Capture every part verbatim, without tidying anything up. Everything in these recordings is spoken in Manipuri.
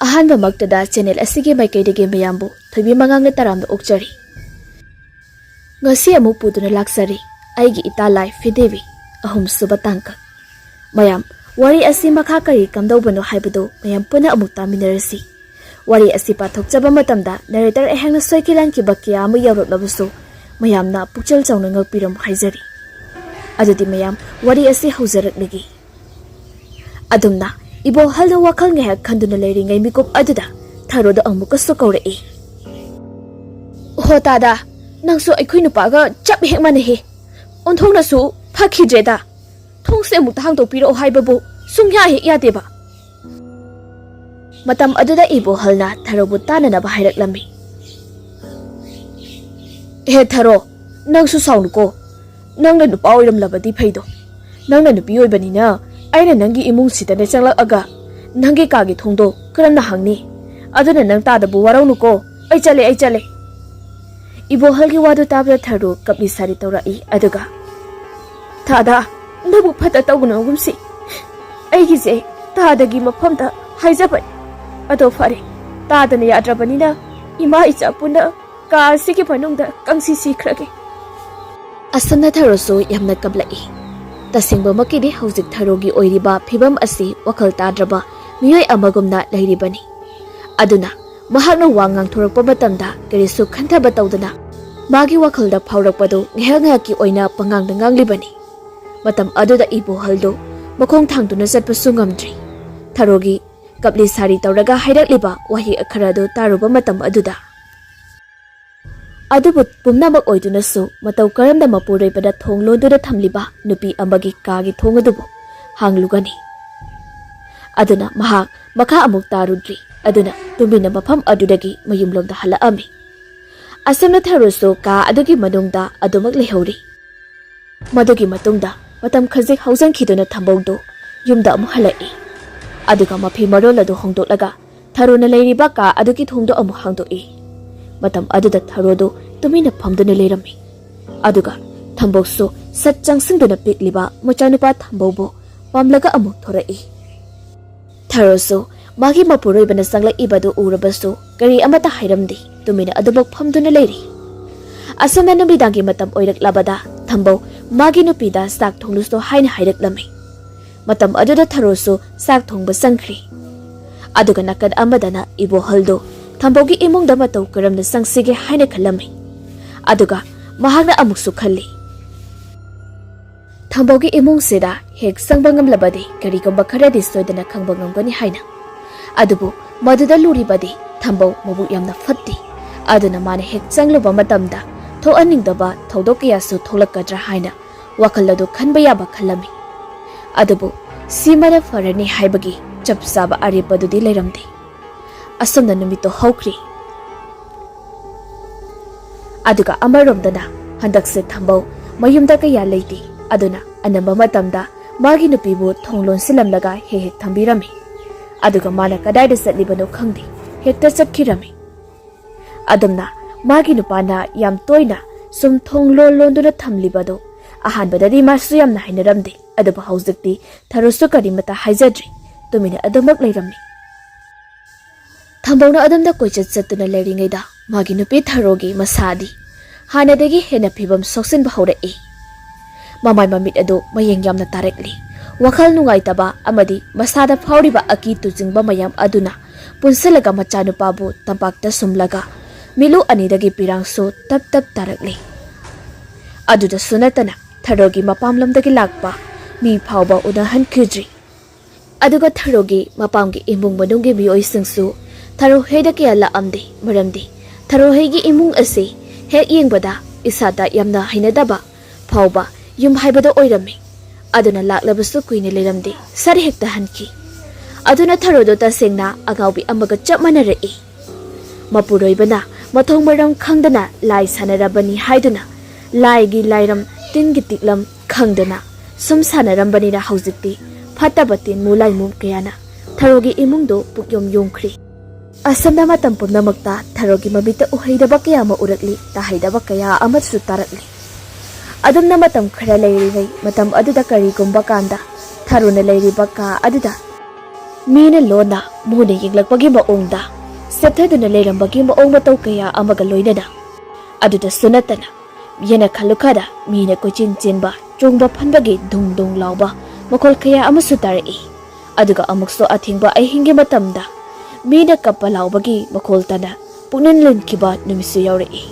ꯑꯍꯥꯟꯕꯃꯛꯇꯗ ꯆꯦꯅꯦꯜ ꯑꯁꯤꯒꯤ ꯃꯥꯏꯀꯩꯗꯒꯤ ꯃꯌꯥꯝꯕꯨ ꯊꯣꯏꯕꯤ ꯃꯉꯥꯡꯅ ꯇꯔꯥꯝꯅ ꯑꯣꯛꯆꯔꯤ꯫ ꯉꯁꯤ ꯑꯃꯨꯛ ꯄꯨꯗꯨꯅ ꯂꯥꯛꯆꯔꯤ ꯑꯩꯒꯤ ꯏꯇꯥ ꯂꯥꯏ ꯐꯤꯗꯦꯕꯤ, ꯑꯍꯨꯝꯁꯨꯕ ꯇꯥꯡꯀꯛ꯫ ꯃꯌꯥꯝ, ꯋꯥꯔꯤ ꯑꯁꯤ ꯃꯈꯥ ꯀꯔꯤ ꯀꯝꯗꯧꯕꯅꯣ ꯍꯥꯏꯕꯗꯨ ꯃꯌꯥꯝ ꯄꯨꯟꯅ ꯑꯃꯨꯛ ꯇꯥꯃꯤꯟꯅꯔꯁꯤ꯫ ꯋꯥꯔꯤ ꯑꯁꯤ ꯄꯥꯊꯣꯛꯆꯕ ꯃꯇꯝꯗ ꯅꯦꯔꯦꯇꯔ ꯑꯩꯍꯥꯛꯅ ꯁꯣꯏꯈꯤ ꯂꯥꯟꯈꯤꯕ ꯀꯌꯥ ꯑꯃ ꯌꯥꯎꯔꯛꯂꯕꯁꯨ ꯃꯌꯥꯝꯅ ꯄꯨꯛꯆꯦꯜ ꯆꯥꯎꯅ ꯉꯛꯄꯤꯔꯝꯃꯨ ꯍꯥꯏꯖꯔꯤ꯫ ꯑꯗꯨꯗꯤ ꯃꯌꯥꯝ, ꯋꯥꯔꯤ ꯑꯁꯤ ꯍꯧꯖꯔꯛꯂꯒꯦ꯫ ꯑꯗꯨꯝꯅ ꯏꯕꯣꯍꯜꯅ ꯋꯥꯈꯜ ꯉꯥꯏꯍꯥꯛ ꯈꯟꯗꯨꯅ ꯂꯩꯔꯤꯉꯩ ꯃꯤꯀꯨꯞ ꯑꯗꯨꯗ ꯊꯔꯣꯗ ꯑꯃꯨꯛꯀꯁꯨ ꯀꯧꯔꯛꯏ꯫ "ꯍꯣ ꯇꯥꯗ, ꯅꯪꯁꯨ ꯑꯩꯈꯣꯏ ꯅꯨꯄꯥꯒ ꯆꯞ ꯍꯦꯛ ꯃꯥꯟꯅꯩꯍꯦ꯫ ꯑꯣꯟꯊꯣꯛꯅꯁꯨ ꯐꯈꯤꯗ꯭ꯔꯦꯗ꯫ ꯊꯣꯡꯁꯦ ꯑꯃꯨꯛꯇ ꯍꯥꯡꯗꯣꯛꯄꯤꯔꯛꯑꯣ ꯍꯥꯏꯕꯕꯨ ꯁꯨꯡꯌꯥ ꯍꯦꯛ ꯌꯥꯗꯦꯕ꯫" ꯃꯇꯝ ꯑꯗꯨꯗ ꯏꯕꯣꯍꯜꯅ ꯊꯔꯣꯕꯨ ꯇꯥꯅꯅꯕ ꯍꯥꯏꯔꯛꯂꯝꯃꯤ꯫ "ꯍꯦ ꯊꯔꯣ, ꯅꯪꯁꯨ ꯁꯥꯎꯅꯨꯀꯣ꯫ ꯅꯪꯅ ꯅꯨꯄꯥ ꯑꯣꯏꯔꯝꯂꯕꯗꯤ ꯐꯩꯗꯣ꯫ ꯅꯪꯅ ꯅꯨꯄꯤ ꯑꯣꯏꯕꯅꯤꯅ ꯑꯩꯅ ꯅꯪꯒꯤ ꯏꯃꯨꯡꯁꯤꯗꯅꯦ ꯆꯪꯂꯛꯑꯒ ꯅꯪꯒꯤ ꯀꯥꯒꯤ ꯊꯣꯡꯗꯣ ꯀꯔꯝꯅ ꯍꯥꯡꯅꯤ? ꯑꯗꯨꯅ ꯅꯪ ꯇꯥꯗꯕꯨ ꯋꯥꯔꯧꯅꯨꯀꯣ꯫ ꯑꯩ ꯆꯠꯂꯦ, ꯑꯩ ꯆꯠꯂꯦ꯫" ꯏꯕꯣꯍꯜꯒꯤ ꯋꯥꯗꯨ ꯇꯥꯕꯗ ꯊꯔꯣ ꯀꯞꯂꯤ ꯁꯥꯔꯤ ꯇꯧꯔꯛꯏ꯫ ꯑꯗꯨꯒ, "ꯊꯥꯗ, ꯅꯕꯨꯛ ꯐꯠꯇ ꯇꯧꯒꯅꯨꯒꯨꯝꯁꯤ꯫ ꯑꯩꯒꯤꯁꯦ ꯇꯥꯗꯒꯤ ꯃꯐꯝꯗ ꯍꯥꯏꯖꯕꯅꯤ꯫ ꯑꯗꯣ ꯐꯔꯦ, ꯇꯥꯗꯅ ꯌꯥꯗ꯭ꯔꯕꯅꯤꯅ ꯏꯃꯥ ꯏꯆꯥ ꯄꯨꯟꯅ ꯀꯥ ꯑꯁꯤꯒꯤ ꯃꯅꯨꯡꯗ ꯀꯪꯁꯤ ꯁꯤꯈ꯭ꯔꯒꯦ꯫" ꯑꯁꯨꯝꯅ ꯊꯔꯣꯁꯨ ꯌꯥꯝꯅ ꯀꯞꯂꯛꯏ꯫ ꯇꯁꯦꯡꯕꯃꯛꯀꯤꯗꯤ ꯍꯧꯖꯤꯛ ꯊꯔꯣꯒꯤ ꯑꯣꯏꯔꯤꯕ ꯐꯤꯕꯝ ꯑꯁꯤ ꯋꯥꯈꯜ ꯇꯥꯗ꯭ꯔꯕ ꯃꯤꯑꯣꯏ ꯑꯃꯒꯨꯝꯅ ꯂꯩꯔꯤꯕꯅꯤ꯫ ꯑꯗꯨꯅ ꯃꯍꯥꯛꯅ ꯋꯥ ꯉꯥꯡꯊꯣꯔꯛꯄ ꯃꯇꯝꯗ ꯀꯔꯤꯁꯨ ꯈꯟꯊꯕ ꯇꯧꯗꯅ ꯃꯥꯒꯤ ꯋꯥꯈꯜꯗ ꯐꯥꯎꯔꯛꯄꯗꯨ ꯉꯥꯏꯍꯥꯛ ꯉꯥꯏꯍꯥꯛꯀꯤ ꯑꯣꯏꯅ ꯄꯉꯥꯡꯗ ꯉꯥꯡꯂꯤꯕꯅꯤ꯫ ꯃꯇꯝ ꯑꯗꯨꯗ ꯏꯕꯣꯍꯜꯗꯨ ꯃꯈꯣꯡ ꯊꯥꯡꯗꯨꯅ ꯆꯠꯄꯁꯨ ꯉꯝꯗ꯭ꯔꯤ꯫ ꯊꯔꯣꯒꯤ ꯀꯞꯂꯤ ꯁꯥꯔꯤ ꯇꯧꯔꯒ ꯍꯥꯏꯔꯛꯂꯤꯕ ꯋꯥꯍꯩ ꯈꯔ ꯑꯗꯨ ꯇꯥꯔꯨꯕ ꯃꯇꯝ ꯑꯗꯨꯗ, ꯑꯗꯨꯕꯨ ꯄꯨꯝꯅꯃꯛ ꯑꯣꯏꯗꯨꯅꯁꯨ ꯃꯇꯧ ꯀꯔꯝꯅ ꯃꯄꯨꯔꯣꯏꯕꯅ ꯊꯣꯡ ꯂꯣꯟꯗꯨꯅ ꯊꯝꯂꯤꯕ ꯅꯨꯄꯤ ꯑꯃꯒꯤ ꯀꯥꯒꯤ ꯊꯣꯡ ꯑꯗꯨꯕꯨ ꯍꯥꯡꯂꯨꯒꯅꯤ? ꯑꯗꯨꯅ ꯃꯍꯥꯛ ꯃꯈꯥ ꯑꯃꯨꯛ ꯇꯥꯔꯨꯗ꯭ꯔꯤ꯫ ꯑꯗꯨꯅ ꯇꯨꯃꯤꯟꯅ ꯃꯐꯝ ꯑꯗꯨꯗꯒꯤ ꯃꯌꯨꯝꯂꯣꯝꯗ ꯍꯜꯂꯛꯑꯝꯃꯤ꯫ ꯑꯁꯨꯝꯅ ꯊꯔꯣꯁꯨ ꯀꯥ ꯑꯗꯨꯒꯤ ꯃꯅꯨꯡꯗ ꯑꯗꯨꯃꯛ ꯂꯩꯍꯧꯔꯤ꯫ ꯃꯗꯨꯒꯤ ꯃꯇꯨꯡꯗ ꯃꯇꯝ ꯈꯖꯤꯛ ꯍꯧꯖꯤꯟꯈꯤꯗꯨꯅ ꯊꯝꯕꯧꯗꯨ ꯌꯨꯝꯗ ꯑꯃꯨꯛ ꯍꯜꯂꯛꯏ꯫ ꯑꯗꯨꯒ ꯃꯐꯤ ꯃꯔꯣꯜ ꯑꯗꯨ ꯍꯣꯡꯗꯣꯛꯂꯒ ꯊꯔꯣꯅ ꯂꯩꯔꯤꯕ ꯀꯥ ꯑꯗꯨꯒꯤ ꯊꯣꯡꯗꯨ ꯑꯃꯨꯛ ꯍꯥꯡꯗꯣꯛꯏ꯫ ꯃꯇꯝ ꯑꯗꯨꯗ ꯊꯔꯣꯗꯨ ꯇꯨꯃꯤꯟꯅ ꯐꯝꯗꯨꯅ ꯂꯩꯔꯝꯃꯤ꯫ ꯑꯗꯨꯒ ꯊꯝꯕꯧꯁꯨ ꯁꯠ ꯆꯪꯁꯤꯟꯗꯨꯅ ꯄꯤꯛꯂꯤꯕ ꯃꯆꯥꯅꯨꯄꯥ ꯊꯝꯕꯧꯕꯨ ꯄꯥꯝꯂꯒ ꯑꯃꯨꯛ ꯊꯣꯔꯛꯏ꯫ ꯊꯔꯣꯁꯨ ꯃꯥꯒꯤ ꯃꯄꯨꯔꯣꯏꯕꯅ ꯆꯪꯂꯛꯏꯕꯗꯨ ꯎꯔꯕꯁꯨ ꯀꯔꯤ ꯑꯃꯠꯇ ꯍꯥꯏꯔꯝꯗꯦ꯫ ꯇꯨꯃꯤꯟꯅ ꯑꯗꯨꯃꯛ ꯐꯝꯗꯨꯅ ꯂꯩꯔꯤ꯫ ꯑꯁꯨꯝꯅ ꯅꯨꯃꯤꯗꯥꯡꯒꯤ ꯃꯇꯝ ꯑꯣꯏꯔꯛꯂꯕꯗ ꯊꯝꯕꯧ ꯃꯥꯒꯤ ꯅꯨꯄꯤꯗ ꯆꯥꯛ ꯊꯣꯡꯂꯨꯁꯣ ꯍꯥꯏꯅ ꯍꯥꯏꯔꯛꯂꯝꯃꯤ꯫ ꯃꯇꯝ ꯑꯗꯨꯗ ꯊꯔꯣꯁꯨ ꯆꯥꯛ ꯊꯣꯡꯕ ꯆꯪꯈ꯭ꯔꯤ꯫ ꯑꯗꯨꯒ ꯅꯥꯀꯟ ꯑꯃꯗꯅ ꯏꯕꯣꯍꯜꯗꯨ ꯊꯝꯕꯧꯒꯤ ꯏꯃꯨꯡꯗ ꯃꯇꯧ ꯀꯔꯝꯅ ꯆꯪꯁꯤꯒꯦ ꯍꯥꯏꯅ ꯈꯜꯂꯝꯃꯤ꯫ ꯑꯗꯨꯒ ꯃꯍꯥꯛꯅ ꯑꯃꯨꯛꯁꯨ ꯈꯜꯂꯤ, ꯊꯝꯕꯧꯒꯤ ꯏꯃꯨꯡꯁꯤꯗ ꯍꯦꯛ ꯆꯪꯕ ꯉꯝꯂꯕꯗꯤ ꯀꯔꯤꯒꯨꯝꯕ ꯈꯔꯗꯤ ꯁꯣꯏꯗꯅ ꯈꯪꯕ ꯉꯝꯒꯅꯤ ꯍꯥꯏꯅ꯫ ꯑꯗꯨꯕꯨ ꯃꯗꯨꯗ ꯂꯨꯔꯤꯕꯗꯤ ꯊꯝꯕꯧ ꯃꯕꯨꯛ ꯌꯥꯝꯅ ꯐꯠꯇꯦ꯫ ꯑꯗꯨꯅ ꯃꯥꯅ ꯍꯦꯛ ꯆꯪꯂꯨꯕ ꯃꯇꯝꯗ ꯊꯣꯛꯍꯟꯅꯤꯡꯗꯕ ꯊꯧꯗꯣꯛ ꯀꯌꯥꯁꯨ ꯊꯣꯛꯂꯛꯀꯗ꯭ꯔꯥ ꯍꯥꯏꯅ ꯋꯥꯈꯜ ꯑꯗꯨ ꯈꯟꯕ ꯌꯥꯕ ꯈꯜꯂꯝꯃꯤ꯫ ꯑꯗꯨꯕꯨ ꯁꯤꯃꯅ ꯐꯔꯅꯤ ꯍꯥꯏꯕꯒꯤ ꯆꯞ ꯆꯥꯕ ꯑꯔꯦꯞꯄꯗꯨꯗꯤ ꯂꯩꯔꯝꯗꯦ꯫ ꯑꯁꯨꯝꯅ ꯅꯨꯃꯤꯠꯇꯨ ꯍꯧꯈ꯭ꯔꯤ꯫ ꯑꯗꯨꯒ ꯑꯃꯔꯣꯝꯗꯅ ꯍꯟꯗꯛꯁꯦ ꯊꯝꯕꯧ ꯃꯌꯨꯝꯗ ꯀꯌꯥ ꯂꯩꯇꯦ꯫ ꯑꯗꯨꯅ ꯑꯅꯝꯕ ꯃꯇꯝꯗ ꯃꯥꯒꯤ ꯅꯨꯄꯤꯕꯨ ꯊꯣꯡ ꯂꯣꯟꯁꯤꯜꯂꯝꯂꯒ ꯍꯦꯛ ꯍꯦꯛ ꯊꯝꯕꯤꯔꯝꯃꯤ꯫ ꯑꯗꯨꯒ ꯃꯥꯅ ꯀꯗꯥꯏꯗ ꯆꯠꯂꯤꯕꯅꯣ ꯈꯪꯗꯦ, ꯍꯦꯛꯇ ꯆꯠꯈꯤꯔꯝꯃꯤ꯫ ꯑꯗꯨꯝꯅ ꯃꯥꯒꯤ ꯅꯨꯄꯥꯅ ꯌꯥꯝ ꯇꯣꯏꯅ ꯁꯨꯝ ꯊꯣꯡ ꯂꯣꯟ ꯂꯣꯟꯗꯨꯅ ꯊꯝꯂꯤꯕꯗꯨ ꯑꯍꯥꯟꯕꯗꯗꯤ ꯃꯥꯁꯨ ꯌꯥꯝꯅ ꯍꯩꯅꯔꯝꯗꯦ꯫ ꯑꯗꯨꯕꯨ ꯍꯧꯖꯤꯛꯇꯤ ꯊꯔꯣꯁꯨ ꯀꯔꯤꯃꯠꯇ ꯍꯥꯏꯖꯗ꯭ꯔꯤ, ꯇꯨꯃꯤꯟꯅ ꯑꯗꯨꯃꯛ ꯂꯩꯔꯝꯃꯤ꯫ ꯊꯝꯕꯧꯅ ꯑꯗꯨꯝꯅ ꯀꯣꯏꯆꯠ ꯆꯠꯇꯨꯅ ꯂꯩꯔꯤꯉꯩꯗ ꯃꯥꯒꯤ ꯅꯨꯄꯤ ꯊꯔꯣꯒꯤ ꯃꯁꯥꯗꯤ ꯍꯥꯟꯅꯗꯒꯤ ꯍꯦꯟꯅ ꯐꯤꯕꯝ ꯁꯣꯛꯆꯤꯟꯕ ꯍꯧꯔꯛꯏ꯫ ꯃꯃꯥꯏ ꯃꯃꯤꯠ ꯑꯗꯨ ꯃꯌꯦꯡ ꯌꯥꯝꯅ ꯇꯥꯔꯛꯂꯤ꯫ ꯋꯥꯈꯜ ꯅꯨꯡꯉꯥꯏꯇꯕ ꯑꯃꯗꯤ ꯃꯁꯥꯗ ꯐꯥꯎꯔꯤꯕ ꯑꯀꯤ ꯇꯨꯖꯤꯡꯕ ꯃꯌꯥꯝ ꯑꯗꯨꯅ ꯄꯨꯟꯁꯤꯜꯂꯒ ꯃꯆꯥꯅꯨꯄꯥꯕꯨ ꯇꯝꯄꯥꯛꯇ ꯁꯨꯝꯂꯒ ꯃꯤꯠꯂꯨ ꯑꯅꯤꯗꯒꯤ ꯄꯤꯔꯥꯡꯁꯨ ꯇꯞ ꯇꯞ ꯇꯥꯔꯛꯂꯤ꯫ ꯑꯗꯨꯗꯁꯨ ꯅꯠꯇꯅ ꯊꯔꯣꯒꯤ ꯃꯄꯥꯝꯂꯣꯝꯗꯒꯤ ꯂꯥꯛꯄ ꯃꯤ ꯐꯥꯎꯕ ꯎꯅꯍꯟꯈꯤꯗ꯭ꯔꯤ꯫ ꯑꯗꯨꯒ ꯊꯔꯣꯒꯤ ꯃꯄꯥꯝꯒꯤ ꯏꯃꯨꯡ ꯃꯅꯨꯡꯒꯤ ꯃꯤꯑꯣꯏꯁꯤꯡꯁꯨ ꯊꯔꯣ ꯍꯦꯛꯇ ꯀꯌꯥ ꯂꯥꯛꯑꯝꯗꯦ, ꯃꯔꯝꯗꯤ ꯊꯔꯣ ꯍꯩꯒꯤ ꯏꯃꯨꯡ ꯑꯁꯤ ꯍꯦꯛ ꯌꯦꯡꯕꯗ ꯏꯁꯥꯗ ꯌꯥꯝꯅ ꯍꯩꯅꯗꯕ ꯐꯥꯎꯕ ꯌꯨꯝ ꯍꯥꯏꯕꯗꯣ ꯑꯣꯏꯔꯝꯃꯤ꯫ ꯑꯗꯨꯅ ꯂꯥꯛꯂꯕꯁꯨ ꯀꯨꯏꯅ ꯂꯩꯔꯝꯗꯦ, ꯁꯠ ꯍꯦꯛꯇ ꯍꯟꯈꯤ꯫ ꯑꯗꯨꯅ ꯊꯔꯣꯗꯣ ꯇꯁꯦꯡꯅ ꯑꯉꯥꯎꯕꯤ ꯑꯃꯒ ꯆꯞ ꯃꯥꯟꯅꯔꯛꯏ꯫ ꯃꯄꯨꯔꯣꯏꯕꯅ ꯃꯊꯣꯡ ꯃꯔꯝ ꯈꯪꯗꯅ ꯂꯥꯏ ꯁꯥꯟꯅꯔꯕꯅꯤ ꯍꯥꯏꯗꯨꯅ ꯂꯥꯏꯒꯤ ꯂꯥꯏꯔꯝ, ꯇꯤꯟꯒꯤ ꯇꯤꯛꯂꯝ ꯈꯪꯗꯅ ꯁꯨꯝ ꯁꯥꯟꯅꯔꯝꯕꯅꯤꯅ ꯍꯧꯖꯤꯛꯇꯤ ꯐꯠꯇꯕ ꯇꯤꯟꯃꯨ ꯂꯥꯏꯃꯨ ꯀꯌꯥꯅ ꯊꯔꯣꯒꯤ ꯏꯃꯨꯡꯗꯨ ꯄꯨꯛꯌꯣꯝ ꯌꯣꯝꯈ꯭ꯔꯤ꯫ ꯑꯁꯨꯝꯅ ꯃꯇꯝ ꯄꯨꯝꯅꯃꯛꯇ ꯊꯔꯣꯒꯤ ꯃꯃꯤꯠꯇ ꯎꯍꯩꯗꯕ ꯀꯌꯥ ꯑꯃ ꯎꯔꯛꯂꯤ, ꯇꯥꯍꯩꯗꯕ ꯀꯌꯥ ꯑꯃꯁꯨ ꯇꯥꯔꯛꯂꯤ꯫ ꯑꯗꯨꯝꯅ ꯃꯇꯝ ꯈꯔ ꯂꯩꯔꯤꯉꯩ ꯃꯇꯝ ꯑꯗꯨꯗ ꯀꯔꯤꯒꯨꯝꯕ ꯀꯥꯟꯗ ꯊꯔꯣꯅ ꯂꯩꯔꯤꯕ ꯀꯥ ꯑꯗꯨꯗ ꯃꯤꯅ ꯂꯣꯟꯅ ꯃꯨꯅ ꯌꯦꯡꯂꯛꯄꯒꯤ ꯃꯑꯣꯡꯗ ꯁꯦꯞꯊꯗꯨꯅ ꯂꯩꯔꯝꯕꯒꯤ ꯃꯑꯣꯡ ꯃꯇꯧ ꯀꯌꯥ ꯑꯃꯒ ꯂꯣꯏꯅꯅ꯫ ꯑꯗꯨꯗꯁꯨ ꯅꯠꯇꯅ ꯌꯦꯅꯈꯥ ꯂꯨꯈꯥꯗ ꯃꯤꯅ ꯀꯣꯏꯆꯦꯟ ꯆꯦꯟꯕ, ꯆꯣꯡꯕ ꯐꯟꯕꯒꯤ ꯙꯨꯡ ꯙꯨꯡ ꯂꯥꯎꯕ ꯃꯈꯣꯜ ꯀꯌꯥ ꯑꯃꯁꯨ ꯇꯥꯔꯛꯏ꯫ ꯑꯗꯨꯒ ꯑꯃꯨꯛꯁꯨ ꯑꯊꯦꯡꯕ ꯑꯍꯤꯡꯒꯤ ꯃꯇꯝꯗ ꯃꯤꯅ ꯀꯞꯄ ꯂꯥꯎꯕꯒꯤ ꯃꯈꯣꯜ ꯇꯥꯅ ꯄꯨꯛꯅꯤꯡ ꯂꯤꯟꯈꯤꯕ ꯅꯨꯃꯤꯠꯁꯨ ꯌꯥꯎꯔꯛꯏ꯫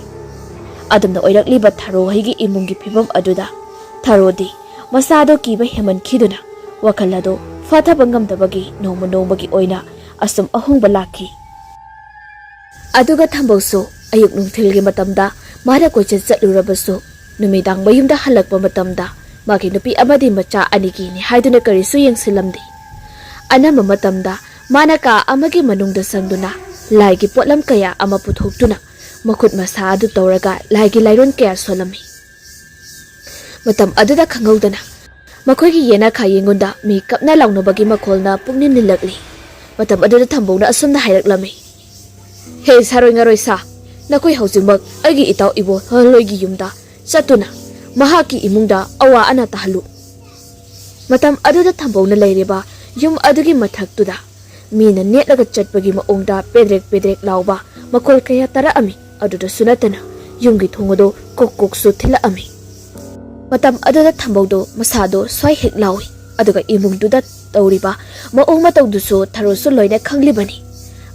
ꯑꯗꯨꯝꯅ ꯑꯣꯏꯔꯛꯂꯤꯕ ꯊꯔꯣ ꯍꯣꯏꯒꯤ ꯏꯃꯨꯡꯒꯤ ꯐꯤꯕꯝ ꯑꯗꯨꯗ ꯊꯔꯣꯗꯤ ꯃꯁꯥꯗꯣ ꯀꯤꯕ ꯍꯦꯟꯃꯟꯈꯤꯗꯨꯅ ꯋꯥꯈꯜ ꯑꯗꯨ ꯐꯥꯊꯕ ꯉꯝꯗꯕꯒꯤ ꯅꯣꯡꯃ ꯅꯣꯡꯃꯒꯤ ꯑꯣꯏꯅ ꯑꯁꯨꯝ ꯑꯍꯣꯡꯕ ꯂꯥꯛꯈꯤ꯫ ꯑꯗꯨꯒ ꯊꯝꯕꯧꯁꯨ ꯑꯌꯨꯛ ꯅꯨꯡꯊꯤꯜꯒꯤ ꯃꯇꯝꯗ ꯃꯥꯅ ꯀꯣꯏꯆꯠ ꯆꯠꯂꯨꯔꯕꯁꯨ, ꯅꯨꯃꯤꯗꯥꯡ ꯃꯌꯨꯝꯗ ꯍꯜꯂꯛꯄ ꯃꯇꯝꯗ ꯃꯥꯒꯤ ꯅꯨꯄꯤ ꯑꯃꯗꯤ ꯃꯆꯥ ꯑꯅꯤꯒꯤꯅꯤ ꯍꯥꯏꯗꯨꯅ ꯀꯔꯤꯁꯨ ꯌꯦꯡꯁꯤꯜꯂꯝꯗꯦ꯫ ꯑꯅꯝꯕ ꯃꯇꯝꯗ ꯃꯥꯅ ꯀꯥ ꯑꯃꯒꯤ ꯃꯅꯨꯡꯗ ꯆꯪꯗꯨꯅ ꯂꯥꯏꯒꯤ ꯄꯣꯠꯂꯝ ꯀꯌꯥ ꯑꯃ ꯄꯨꯊꯣꯛꯇꯨꯅ ꯃꯈꯨꯠ ꯃꯁꯥ ꯑꯗꯨ ꯇꯧꯔꯒ ꯂꯥꯏꯒꯤ ꯂꯥꯏꯔꯣꯟ ꯀꯌꯥ ꯁꯣꯜꯂꯝꯃꯤ꯫ ꯃꯇꯝ ꯑꯗꯨꯗ ꯈꯪꯍꯧꯗꯅ ꯃꯈꯣꯏꯒꯤ ꯌꯦꯅꯈꯥ ꯌꯦꯡꯉꯨꯟꯗ ꯃꯤ ꯀꯞꯅ ꯂꯥꯎꯅꯕꯒꯤ ꯃꯈꯣꯜꯅ ꯄꯨꯛꯅꯤꯡ ꯅꯤꯜꯂꯛꯂꯤ꯫ ꯃꯇꯝ ꯑꯗꯨꯗ ꯊꯝꯕꯧꯅ ꯑꯁꯨꯝꯅ ꯍꯥꯏꯔꯛꯂꯝꯃꯤ, "ꯍꯦ ꯁꯥꯔꯣꯏ ꯉꯥꯔꯣꯏ ꯁꯥ, ꯅꯈꯣꯏ ꯍꯧꯖꯤꯛꯃꯛ ꯑꯩꯒꯤ ꯏꯇꯥꯎ ꯏꯕꯣꯍꯜꯂꯣꯏꯒꯤ ꯌꯨꯝꯗ ꯆꯠꯇꯨꯅ ꯃꯍꯥꯛꯀꯤ ꯏꯃꯨꯡꯗ ꯑꯋꯥ ꯑꯅꯥ ꯇꯥꯍꯜꯂꯨ꯫" ꯃꯇꯝ ꯑꯗꯨꯗ ꯊꯝꯕꯧꯅ ꯂꯩꯔꯤꯕ ꯌꯨꯝ ꯑꯗꯨꯒꯤ ꯃꯊꯛꯇꯨꯗ ꯃꯤꯅ ꯅꯦꯠꯂꯒ ꯆꯠꯄꯒꯤ ꯃꯑꯣꯡꯗ ꯄꯦꯗ꯭ꯔꯦꯛ ꯄꯦꯗ꯭ꯔꯦꯛ ꯂꯥꯎꯕ ꯃꯈꯣꯜ ꯀꯌꯥ ꯇꯥꯔꯛꯑꯝꯃꯤ꯫ ꯑꯗꯨꯗꯁꯨ ꯅꯠꯇꯅ ꯌꯨꯝꯒꯤ ꯊꯣꯡ ꯑꯗꯨ ꯀꯣꯛ ꯀꯣꯛꯁꯨ ꯊꯤꯜꯂꯛꯑꯝꯃꯤ꯫ ꯃꯇꯝ ꯑꯗꯨꯗ ꯊꯝꯕꯧꯗꯣ ꯃꯁꯥꯗꯣ ꯁ꯭ꯋꯥꯏ ꯍꯦꯛ ꯂꯥꯎꯏ, ꯑꯗꯨꯒ ꯏꯃꯨꯡꯗꯨꯗ ꯇꯧꯔꯤꯕ ꯃꯑꯣꯡ ꯃꯇꯧꯗꯨꯁꯨ ꯊꯔꯣꯁꯨ ꯂꯣꯏꯅ ꯈꯪꯂꯤꯕꯅꯤ꯫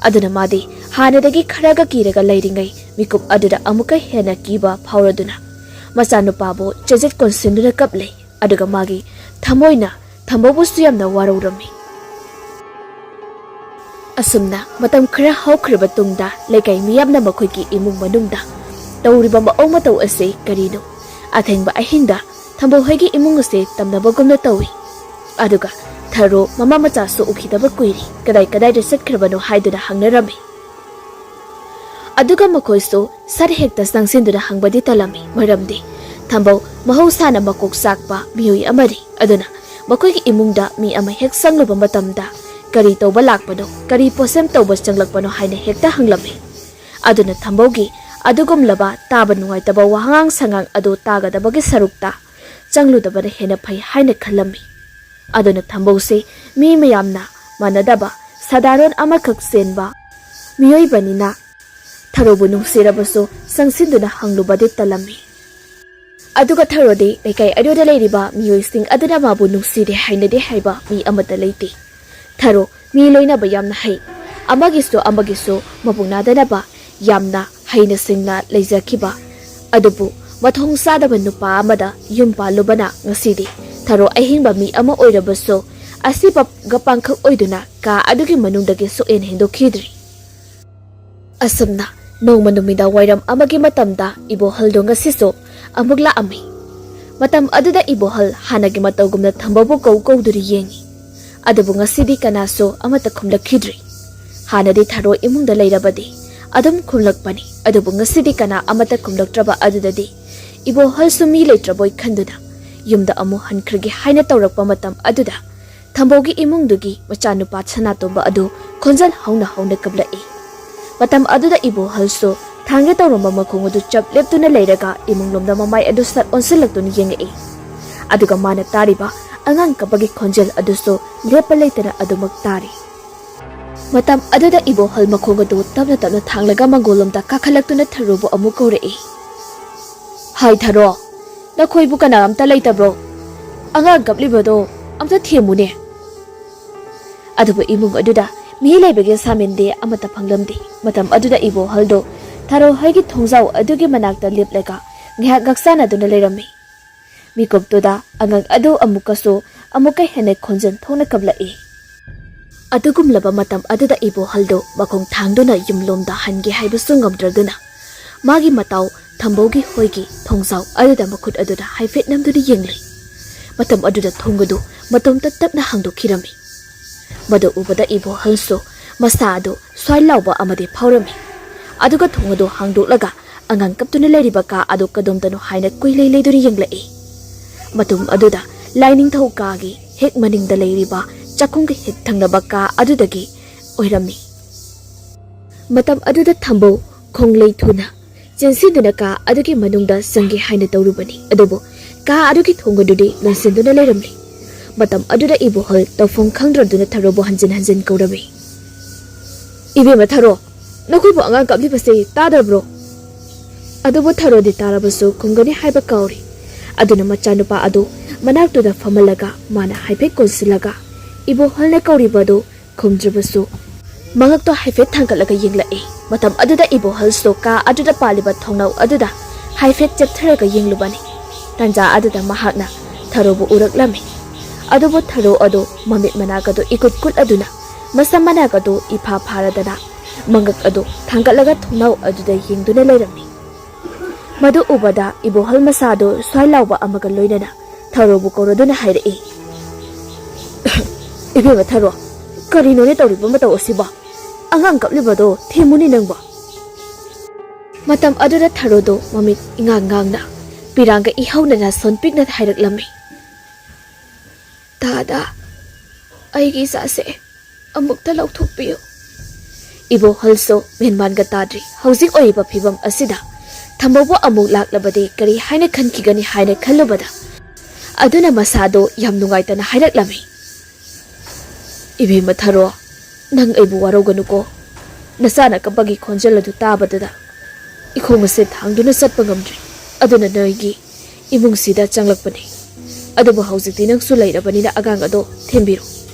ꯑꯗꯨꯅ ꯃꯥꯗꯤ ꯍꯥꯟꯅꯗꯒꯤ ꯈꯔꯒ ꯀꯤꯔꯒ ꯂꯩꯔꯤꯉꯩ ꯃꯤꯀꯨꯞ ꯑꯗꯨꯗ ꯑꯃꯨꯛꯀ ꯍꯦꯟꯅ ꯀꯤꯕ ꯐꯥꯎꯔꯗꯨꯅ ꯃꯆꯥꯅꯨꯄꯥꯕꯨ ꯆꯦꯖꯦꯠ ꯀꯣꯟꯁꯤꯟꯗꯨꯅ ꯀꯞꯂꯦ꯫ ꯑꯗꯨꯒ ꯃꯥꯒꯤ ꯊꯃꯣꯏꯅ ꯊꯝꯕꯧꯕꯨꯁꯨ ꯌꯥꯝꯅ ꯋꯥꯔꯧꯔꯝꯃꯤ꯫ ꯑꯁꯨꯝꯅ ꯃꯇꯝ ꯈꯔ ꯍꯧꯈ꯭ꯔꯕ ꯇꯨꯡꯗ ꯂꯩꯀꯥꯏ ꯃꯤꯌꯥꯝꯅ ꯃꯈꯣꯏꯒꯤ ꯏꯃꯨꯡ ꯃꯅꯨꯡꯗ ꯇꯧꯔꯤꯕ ꯃꯑꯣꯡ ꯃꯇꯧ ꯑꯁꯤ ꯀꯔꯤꯅꯣ? ꯑꯊꯦꯡꯕ ꯑꯍꯤꯡꯗ ꯊꯝꯕꯧ ꯍꯣꯏꯒꯤ ꯏꯃꯨꯡ ꯑꯁꯤ ꯇꯝꯅꯕꯒꯨꯝꯅ ꯇꯧꯏ꯫ ꯑꯗꯨꯒ ꯊꯔꯣ ꯃꯃꯥ ꯃꯆꯥꯁꯨ ꯎꯈꯤꯗꯕ ꯀꯨꯏꯔꯦ, ꯀꯗꯥꯏ ꯀꯗꯥꯏꯗ ꯆꯠꯈ꯭ꯔꯕꯅꯣ ꯍꯥꯏꯗꯨꯅ ꯍꯪꯅꯔꯝꯃꯤ꯫ ꯑꯗꯨꯒ ꯃꯈꯣꯏꯁꯨ ꯁꯠ ꯍꯦꯛꯇ ꯆꯪꯁꯤꯟꯗꯨꯅ ꯍꯪꯕꯗꯤ ꯇꯜꯂꯝꯃꯤ, ꯃꯔꯝꯗꯤ ꯊꯝꯕꯧ ꯃꯍꯧꯁꯥꯅ ꯃꯀꯣꯛ ꯆꯥꯛꯄ ꯃꯤꯑꯣꯏ ꯑꯃꯅꯤ꯫ ꯑꯗꯨꯅ ꯃꯈꯣꯏꯒꯤ ꯏꯃꯨꯡꯗ ꯃꯤ ꯑꯃ ꯍꯦꯛ ꯆꯪꯂꯨꯕ ꯃꯇꯝꯗ ꯀꯔꯤ ꯇꯧꯕ ꯂꯥꯛꯄꯅꯣ, ꯀꯔꯤ ꯄꯣꯠꯁꯦꯝ ꯇꯧꯕ ꯆꯪꯂꯛꯄꯅꯣ ꯍꯥꯏꯅ ꯍꯦꯛꯇ ꯍꯪꯂꯝꯃꯤ꯫ ꯑꯗꯨꯅ ꯊꯝꯕꯧꯒꯤ ꯑꯗꯨꯒꯨꯝꯂꯕ ꯇꯥꯕ ꯅꯨꯡꯉꯥꯏꯇꯕ ꯋꯥꯉꯥꯡ ꯁꯉꯥꯡ ꯑꯗꯨ ꯇꯥꯒꯗꯕꯒꯤ ꯁꯔꯨꯛꯇ ꯆꯪꯂꯨꯗꯕꯅ ꯍꯦꯟꯅ ꯐꯩ ꯍꯥꯏꯅ ꯈꯜꯂꯝꯃꯤ꯫ ꯑꯗꯨꯅ ꯊꯝꯕꯧꯁꯦ ꯃꯤ ꯃꯌꯥꯝꯅ ꯃꯥꯟꯅꯗꯕ ꯁꯥꯗꯥꯔꯣꯟ ꯑꯃꯈꯛ ꯆꯦꯟꯕ ꯃꯤꯑꯣꯏꯕꯅꯤꯅ ꯊꯔꯣꯕꯨ ꯅꯨꯡꯁꯤꯔꯕꯁꯨ ꯆꯪꯁꯤꯟꯗꯨꯅ ꯍꯪꯂꯨꯕꯗꯤ ꯇꯜꯂꯝꯃꯤ꯫ ꯑꯗꯨꯒ ꯊꯔꯣꯗꯤ ꯂꯩꯀꯥꯏ ꯑꯗꯨꯗ ꯂꯩꯔꯤꯕ ꯃꯤꯑꯣꯏꯁꯤꯡ ꯑꯗꯨꯅ ꯃꯥꯕꯨ ꯅꯨꯡꯁꯤꯗꯦ ꯍꯥꯏꯅꯗꯦ ꯍꯥꯏꯕ ꯃꯤ ꯑꯃꯠꯇ ꯂꯩꯇꯦ꯫ ꯊꯔꯣ ꯃꯤ ꯂꯣꯏꯅꯕ ꯌꯥꯝꯅ ꯍꯩ, ꯑꯃꯒꯤꯁꯨ ꯑꯃꯒꯤꯁꯨ ꯃꯕꯨꯛ ꯅꯥꯗꯅꯕ ꯌꯥꯝꯅ ꯍꯩꯅ ꯁꯤꯡꯅ ꯂꯩꯖꯈꯤꯕ꯫ ꯑꯗꯨꯕꯨ ꯃꯊꯣꯡ ꯆꯥꯗꯕ ꯅꯨꯄꯥ ꯑꯃꯗ ꯌꯨꯝ ꯄꯥꯜꯂꯨꯕꯅ ꯉꯁꯤꯗꯤ ꯊꯔꯣ ꯑꯍꯤꯡꯕ ꯃꯤ ꯑꯃ ꯑꯣꯏꯔꯕꯁꯨ ꯑꯁꯤꯕꯒ ꯄꯥꯡꯈꯛ ꯑꯣꯏꯗꯨꯅ ꯀꯥ ꯑꯗꯨꯒꯤ ꯃꯅꯨꯡꯗꯒꯤ ꯁꯨꯛꯍꯦꯟ ꯍꯦꯟꯗꯣꯛꯈꯤꯗ꯭ꯔꯤ꯫ ꯑꯁꯨꯝꯅ ꯅꯣꯡꯃ ꯅꯨꯃꯤꯗꯥꯡ ꯋꯥꯏꯔꯝ ꯑꯃꯒꯤ ꯃꯇꯝꯗ ꯏꯕꯣꯍꯜꯗꯣ ꯉꯁꯤꯁꯨ ꯑꯃꯨꯛ ꯂꯥꯛꯑꯝꯃꯤ꯫ ꯃꯇꯝ ꯑꯗꯨꯗ ꯏꯕꯣꯍꯜ ꯍꯥꯟꯅꯒꯤ ꯃꯇꯧꯒꯨꯝꯅ ꯊꯝꯕꯧꯕꯨ ꯀꯧ ꯀꯧꯗꯨꯅ ꯌꯦꯡꯉꯤ꯫ ꯑꯗꯨꯕꯨ ꯉꯁꯤꯗꯤ ꯀꯅꯥꯁꯨ ꯑꯃꯠꯇ ꯈꯨꯝꯂꯛꯈꯤꯗ꯭ꯔꯤ꯫ ꯍꯥꯟꯅꯗꯤ ꯊꯔꯣ ꯏꯃꯨꯡꯗ ꯂꯩꯔꯕꯗꯤ ꯑꯗꯨꯝ ꯈꯨꯝꯂꯛꯄꯅꯤ꯫ ꯑꯗꯨꯕꯨ ꯉꯁꯤꯗꯤ ꯀꯅꯥ ꯑꯃꯠꯇ ꯈꯨꯝꯂꯛꯇ꯭ꯔꯕ ꯑꯗꯨꯗꯗꯤ ꯏꯕꯣꯍꯜꯁꯨ ꯃꯤ ꯂꯩꯇ꯭ꯔꯕꯣꯏ ꯈꯟꯗꯨꯅ ꯌꯨꯝꯗ ꯑꯃꯨꯛ ꯍꯟꯈ꯭ꯔꯒꯦ ꯍꯥꯏꯅ ꯇꯧꯔꯛꯄ ꯃꯇꯝ ꯑꯗꯨꯗ ꯊꯝꯕꯧꯒꯤ ꯏꯃꯨꯡꯗꯨꯒꯤ ꯃꯆꯥꯅꯨꯄꯥ ꯁꯅꯥꯇꯣꯝꯕ ꯑꯗꯨ ꯈꯣꯟꯖꯦꯜ ꯍꯧꯅ ꯍꯧꯅ ꯀꯞꯂꯛꯏ꯫ ꯃꯇꯝ ꯑꯗꯨꯗ ꯏꯕꯣꯍꯜꯁꯨ ꯊꯥꯡꯒꯦ ꯇꯧꯔꯝꯕ ꯃꯈꯣꯡ ꯑꯗꯨ ꯆꯞ ꯂꯦꯞꯇꯨꯅ ꯂꯩꯔꯒ ꯏꯃꯨꯡꯂꯣꯝꯗ ꯃꯃꯥꯏ ꯑꯗꯨ ꯁꯠ ꯑꯣꯟꯁꯤꯜꯂꯛꯇꯨꯅ ꯌꯦꯡꯉꯛꯏ꯫ ꯑꯗꯨꯒ ꯃꯥꯅ ꯇꯥꯔꯤꯕ ꯑꯉꯥꯡ ꯀꯞꯄꯒꯤ ꯈꯣꯟꯖꯦꯜ ꯑꯗꯨꯁꯨ ꯂꯦꯞꯄ ꯂꯩꯇꯅ ꯑꯗꯨꯃꯛ ꯇꯥꯔꯤ꯫ ꯃꯇꯝ ꯑꯗꯨꯗ ꯏꯕꯣꯍꯜ ꯃꯈꯣꯡ ꯑꯗꯨ ꯇꯞꯅ ꯇꯞꯅ ꯊꯥꯡꯂꯒ ꯃꯪꯒꯣꯜꯂꯣꯝꯗ ꯀꯥꯈꯠꯂꯛꯇꯨꯅ ꯊꯔꯣꯕꯨ ꯑꯃꯨꯛ ꯀꯧꯔꯛꯏ꯫ "ꯍꯥꯏ ꯊꯔꯣ, ꯅꯈꯣꯏꯕꯨ ꯀꯅꯥ ꯑꯝꯇ ꯂꯩꯇꯕ꯭ꯔꯣ? ꯑꯉꯥꯡ ꯀꯞꯂꯤꯕꯗꯣ ꯑꯝꯇ ꯊꯦꯝꯃꯨꯅꯦ!" ꯑꯗꯨꯕꯨ ꯏꯃꯨꯡ ꯑꯗꯨꯗ ꯃꯤ ꯂꯩꯕꯒꯤ ꯁꯥꯃꯤꯟꯗꯤ ꯑꯃꯠꯇ ꯐꯪꯂꯝꯗꯦ꯫ ꯃꯇꯝ ꯑꯗꯨꯗ ꯏꯕꯣꯍꯜꯗꯣ ꯊꯔꯣ ꯍꯣꯏꯒꯤ ꯊꯣꯡꯖꯥꯎ ꯑꯗꯨꯒꯤ ꯃꯅꯥꯛꯇ ꯂꯦꯞꯂꯒ ꯉꯥꯏꯍꯥꯛ ꯉꯛꯆꯥꯅꯗꯨꯅ ꯂꯩꯔꯝꯃꯤ꯫ ꯃꯤꯀꯨꯞꯇꯨꯗ ꯑꯉꯥꯡ ꯑꯗꯨ ꯑꯃꯨꯛꯀꯁꯨ ꯑꯃꯨꯛꯀ ꯍꯦꯟꯅ ꯈꯣꯟꯖꯦꯜ ꯊꯣꯛꯅ ꯀꯞꯂꯛꯏ꯫ ꯑꯗꯨꯒꯨꯝꯂꯕ ꯃꯇꯝ ꯑꯗꯨꯗ ꯏꯕꯣꯍꯜꯗꯨ ꯃꯈꯣꯡ ꯊꯥꯡꯗꯨꯅ ꯌꯨꯝꯂꯣꯝꯗ ꯍꯟꯒꯦ ꯍꯥꯏꯕꯁꯨ ꯉꯝꯗ꯭ꯔꯗꯨꯅ ꯃꯥꯒꯤ ꯃꯇꯥꯎ ꯊꯝꯕꯧꯒꯤ ꯍꯣꯏꯒꯤ ꯊꯣꯡꯖꯥꯎ ꯑꯗꯨꯗ ꯃꯈꯨꯠ ꯑꯗꯨꯗ ꯍꯥꯏꯐꯦꯠ ꯅꯝꯗꯨꯅ ꯌꯦꯡꯂꯨꯏ꯫ ꯃꯇꯝ ꯑꯗꯨꯗ ꯊꯣꯡ ꯑꯗꯨ ꯃꯇꯣꯝꯇ ꯇꯞꯅ ꯍꯥꯡꯗꯣꯛꯈꯤꯔꯝꯃꯤ꯫ ꯃꯗꯨ ꯎꯕꯗ ꯏꯕꯣꯍꯜꯁꯨ ꯃꯁꯥ ꯑꯗꯨ ꯁ꯭ꯋꯥꯏ ꯂꯥꯎꯕ ꯑꯃꯗꯤ ꯐꯥꯎꯔꯝꯃꯤ꯫ ꯑꯗꯨꯒ ꯊꯣꯡ ꯑꯗꯨ ꯍꯥꯡꯗꯣꯛꯂꯒ ꯑꯉꯥꯡ ꯀꯞꯇꯨꯅ ꯂꯩꯔꯤꯕ ꯀꯥ ꯑꯗꯨ ꯀꯗꯣꯝꯗꯅꯣ ꯍꯥꯏꯅ ꯀꯨꯏꯂꯩ ꯂꯩꯗꯨꯅ ꯌꯦꯡꯂꯛꯏ꯫ ꯃꯇꯝ ꯑꯗꯨꯗ ꯂꯥꯏꯅꯤꯡꯊꯧ ꯀꯥꯒꯤ ꯍꯦꯛ ꯃꯅꯤꯡꯗ ꯂꯩꯔꯤꯕ ꯆꯥꯛꯈꯨꯝꯒ ꯍꯦꯛ ꯊꯪꯅꯕ ꯀꯥ ꯑꯗꯨꯗꯒꯤ ꯑꯣꯏꯔꯝꯃꯤ꯫ ꯃꯇꯝ ꯑꯗꯨꯗ ꯊꯝꯕꯧ ꯈꯣꯡꯂꯩ ꯊꯨꯅ ꯆꯦꯟꯁꯤꯟꯗꯨꯅ ꯀꯥ ꯑꯗꯨꯒꯤ ꯃꯅꯨꯡꯗ ꯆꯪꯒꯦ ꯍꯥꯏꯅ ꯇꯧꯔꯨꯕꯅꯤ, ꯑꯗꯨꯕꯨ ꯀꯥ ꯑꯗꯨꯒꯤ ꯊꯣꯡ ꯑꯗꯨꯗꯤ ꯂꯣꯟꯁꯤꯟꯗꯨꯅ ꯂꯩꯔꯝꯂꯤ꯫ ꯃꯇꯝ ꯑꯗꯨꯗ ꯏꯕꯣꯍꯜ ꯇꯧꯐꯝ ꯈꯪꯗ꯭ꯔꯗꯨꯅ ꯊꯔꯣꯕꯨ ꯍꯟꯖꯤꯟ ꯍꯟꯖꯤꯟ ꯀꯧꯔꯝꯃꯤ꯫ "ꯏꯕꯦꯝꯃ ꯊꯔꯣ, ꯅꯈꯣꯏꯕꯨ ꯑꯉꯥꯡ ꯀꯞꯂꯤꯕꯁꯦ ꯇꯥꯗ꯭ꯔꯕ꯭ꯔꯣ?" ꯑꯗꯨꯕꯨ ꯊꯔꯣꯗꯤ ꯇꯥꯔꯕꯁꯨ ꯈꯨꯝꯒꯅꯤ ꯍꯥꯏꯕ ꯀꯥꯎꯔꯤ꯫ ꯑꯗꯨꯅ ꯃꯆꯥꯅꯨꯄꯥ ꯑꯗꯨ ꯃꯅꯥꯛꯇꯨꯗ ꯐꯝꯍꯜꯂꯒ ꯃꯥꯅ ꯍꯥꯏꯐꯦꯠ ꯀꯣꯟꯁꯤꯜꯂꯒ ꯏꯕꯣꯍꯜꯅ ꯀꯧꯔꯤꯕ ꯑꯗꯨ ꯈꯨꯝꯗ꯭ꯔꯕꯁꯨ ꯃꯉꯛꯇꯣ ꯍꯥꯏꯐꯦꯠ ꯊꯥꯡꯒꯠꯂꯒ ꯌꯦꯡꯂꯛꯏ꯫ ꯃꯇꯝ ꯑꯗꯨꯗ ꯏꯕꯣꯍꯜꯁꯨ ꯀꯥ ꯑꯗꯨꯗ ꯄꯥꯜꯂꯤꯕ ꯊꯣꯡꯅꯥꯎ ꯑꯗꯨꯗ ꯍꯥꯏꯐꯦꯠ ꯆꯦꯞꯊꯔꯒ ꯌꯦꯡꯂꯨꯕꯅꯤ꯫ ꯇꯟꯖꯥ ꯑꯗꯨꯗ ꯃꯍꯥꯛꯅ ꯊꯔꯣꯕꯨ ꯎꯔꯛꯂꯝꯃꯤ꯫ ꯑꯗꯨꯕꯨ ꯊꯔꯣ ꯑꯗꯨ ꯃꯃꯤꯠ ꯃꯅꯥꯛ ꯑꯗꯨ ꯏꯀꯨꯠ ꯀꯨꯠꯂꯗꯨꯅ ꯃꯁꯝ ꯃꯅꯥꯛ ꯑꯗꯨ ꯏꯐꯥ ꯐꯥꯔꯗꯅ ꯃꯉꯛ ꯑꯗꯨ ꯊꯥꯡꯒꯠꯂꯒ ꯊꯣꯡꯅꯥꯎ ꯑꯗꯨꯗ ꯌꯦꯡꯗꯨꯅ ꯂꯩꯔꯝꯃꯤ꯫ ꯃꯗꯨ ꯎꯕꯗ ꯏꯕꯣꯍꯜ ꯃꯁꯥꯗꯨ ꯁ꯭ꯋꯥꯏ ꯂꯥꯎꯕ ꯑꯃꯒ ꯂꯣꯏꯅꯅ ꯊꯔꯣꯕꯨ ꯀꯧꯔꯗꯨꯅ ꯍꯥꯏꯔꯛꯏ, "ꯏꯕꯦꯝꯃ ꯊꯔꯣ, ꯀꯔꯤꯅꯣꯅꯦ ꯇꯧꯔꯤꯕ ꯃꯇꯧ ꯑꯁꯤꯕꯣ? ꯑꯉꯥꯡ ꯀꯞꯂꯤꯕꯗꯣ ꯊꯦꯝꯃꯨꯅꯦ ꯅꯪꯕꯣ!" ꯃꯇꯝ ꯑꯗꯨꯗ ꯊꯔꯣꯗꯣ ꯃꯃꯤꯠ ꯏꯉꯥꯡ ꯉꯥꯡꯅ ꯄꯤꯔꯥꯡꯒ ꯏꯍꯧꯅꯅ ꯁꯣꯟ ꯄꯤꯛꯅ ꯍꯥꯏꯔꯛꯂꯝꯃꯤ, "ꯇꯥꯗ, ꯑꯩꯒꯤ ꯏꯆꯥꯁꯦ ꯑꯃꯨꯛꯇ ꯂꯧꯊꯣꯛꯄꯤꯌꯨ꯫" ꯏꯕꯣꯍꯜꯁꯨ ꯃꯦꯟꯃꯥꯟꯒ ꯇꯥꯗ꯭ꯔꯤ꯫ ꯍꯧꯖꯤꯛ ꯑꯣꯏꯔꯤꯕ ꯐꯤꯕꯝ ꯑꯁꯤꯗ ꯊꯝꯕꯧꯕꯨ ꯑꯃꯨꯛ ꯂꯥꯛꯂꯕꯗꯤ ꯀꯔꯤ ꯍꯥꯏꯅ ꯈꯟꯈꯤꯒꯅꯤ ꯍꯥꯏꯅ ꯈꯜꯂꯨꯕꯗ, ꯑꯗꯨꯅ ꯃꯁꯥꯗꯣ ꯌꯥꯝ ꯅꯨꯡꯉꯥꯏꯇꯅ ꯍꯥꯏꯔꯛꯂꯝꯃꯤ, "ꯏꯕꯦꯝꯃ ꯊꯔꯣ, ꯅꯪ ꯑꯩꯕꯨ ꯋꯥꯔꯧꯒꯅꯨꯀꯣ꯫ ꯅꯆꯥꯅ ꯀꯞꯄꯒꯤ ꯈꯣꯟꯖꯦꯜ ꯑꯗꯨ ꯇꯥꯕꯗꯨꯗ ꯏꯈꯣꯡ ꯑꯁꯦ ꯊꯥꯡꯗꯨꯅ ꯆꯠꯄ ꯉꯝꯗ꯭ꯔꯦ꯫ ꯑꯗꯨꯅ ꯅꯣꯏꯒꯤ ꯏꯃꯨꯡꯁꯤꯗ ꯆꯪꯂꯛꯄꯅꯤ꯫ ꯑꯗꯨꯕꯨ ꯍꯧꯖꯤꯛꯇꯤ ꯅꯪꯁꯨ ꯂꯩꯔꯕꯅꯤꯅ ꯑꯉꯥꯡ ꯑꯗꯣ ꯊꯦꯝꯕꯤꯔꯣ꯫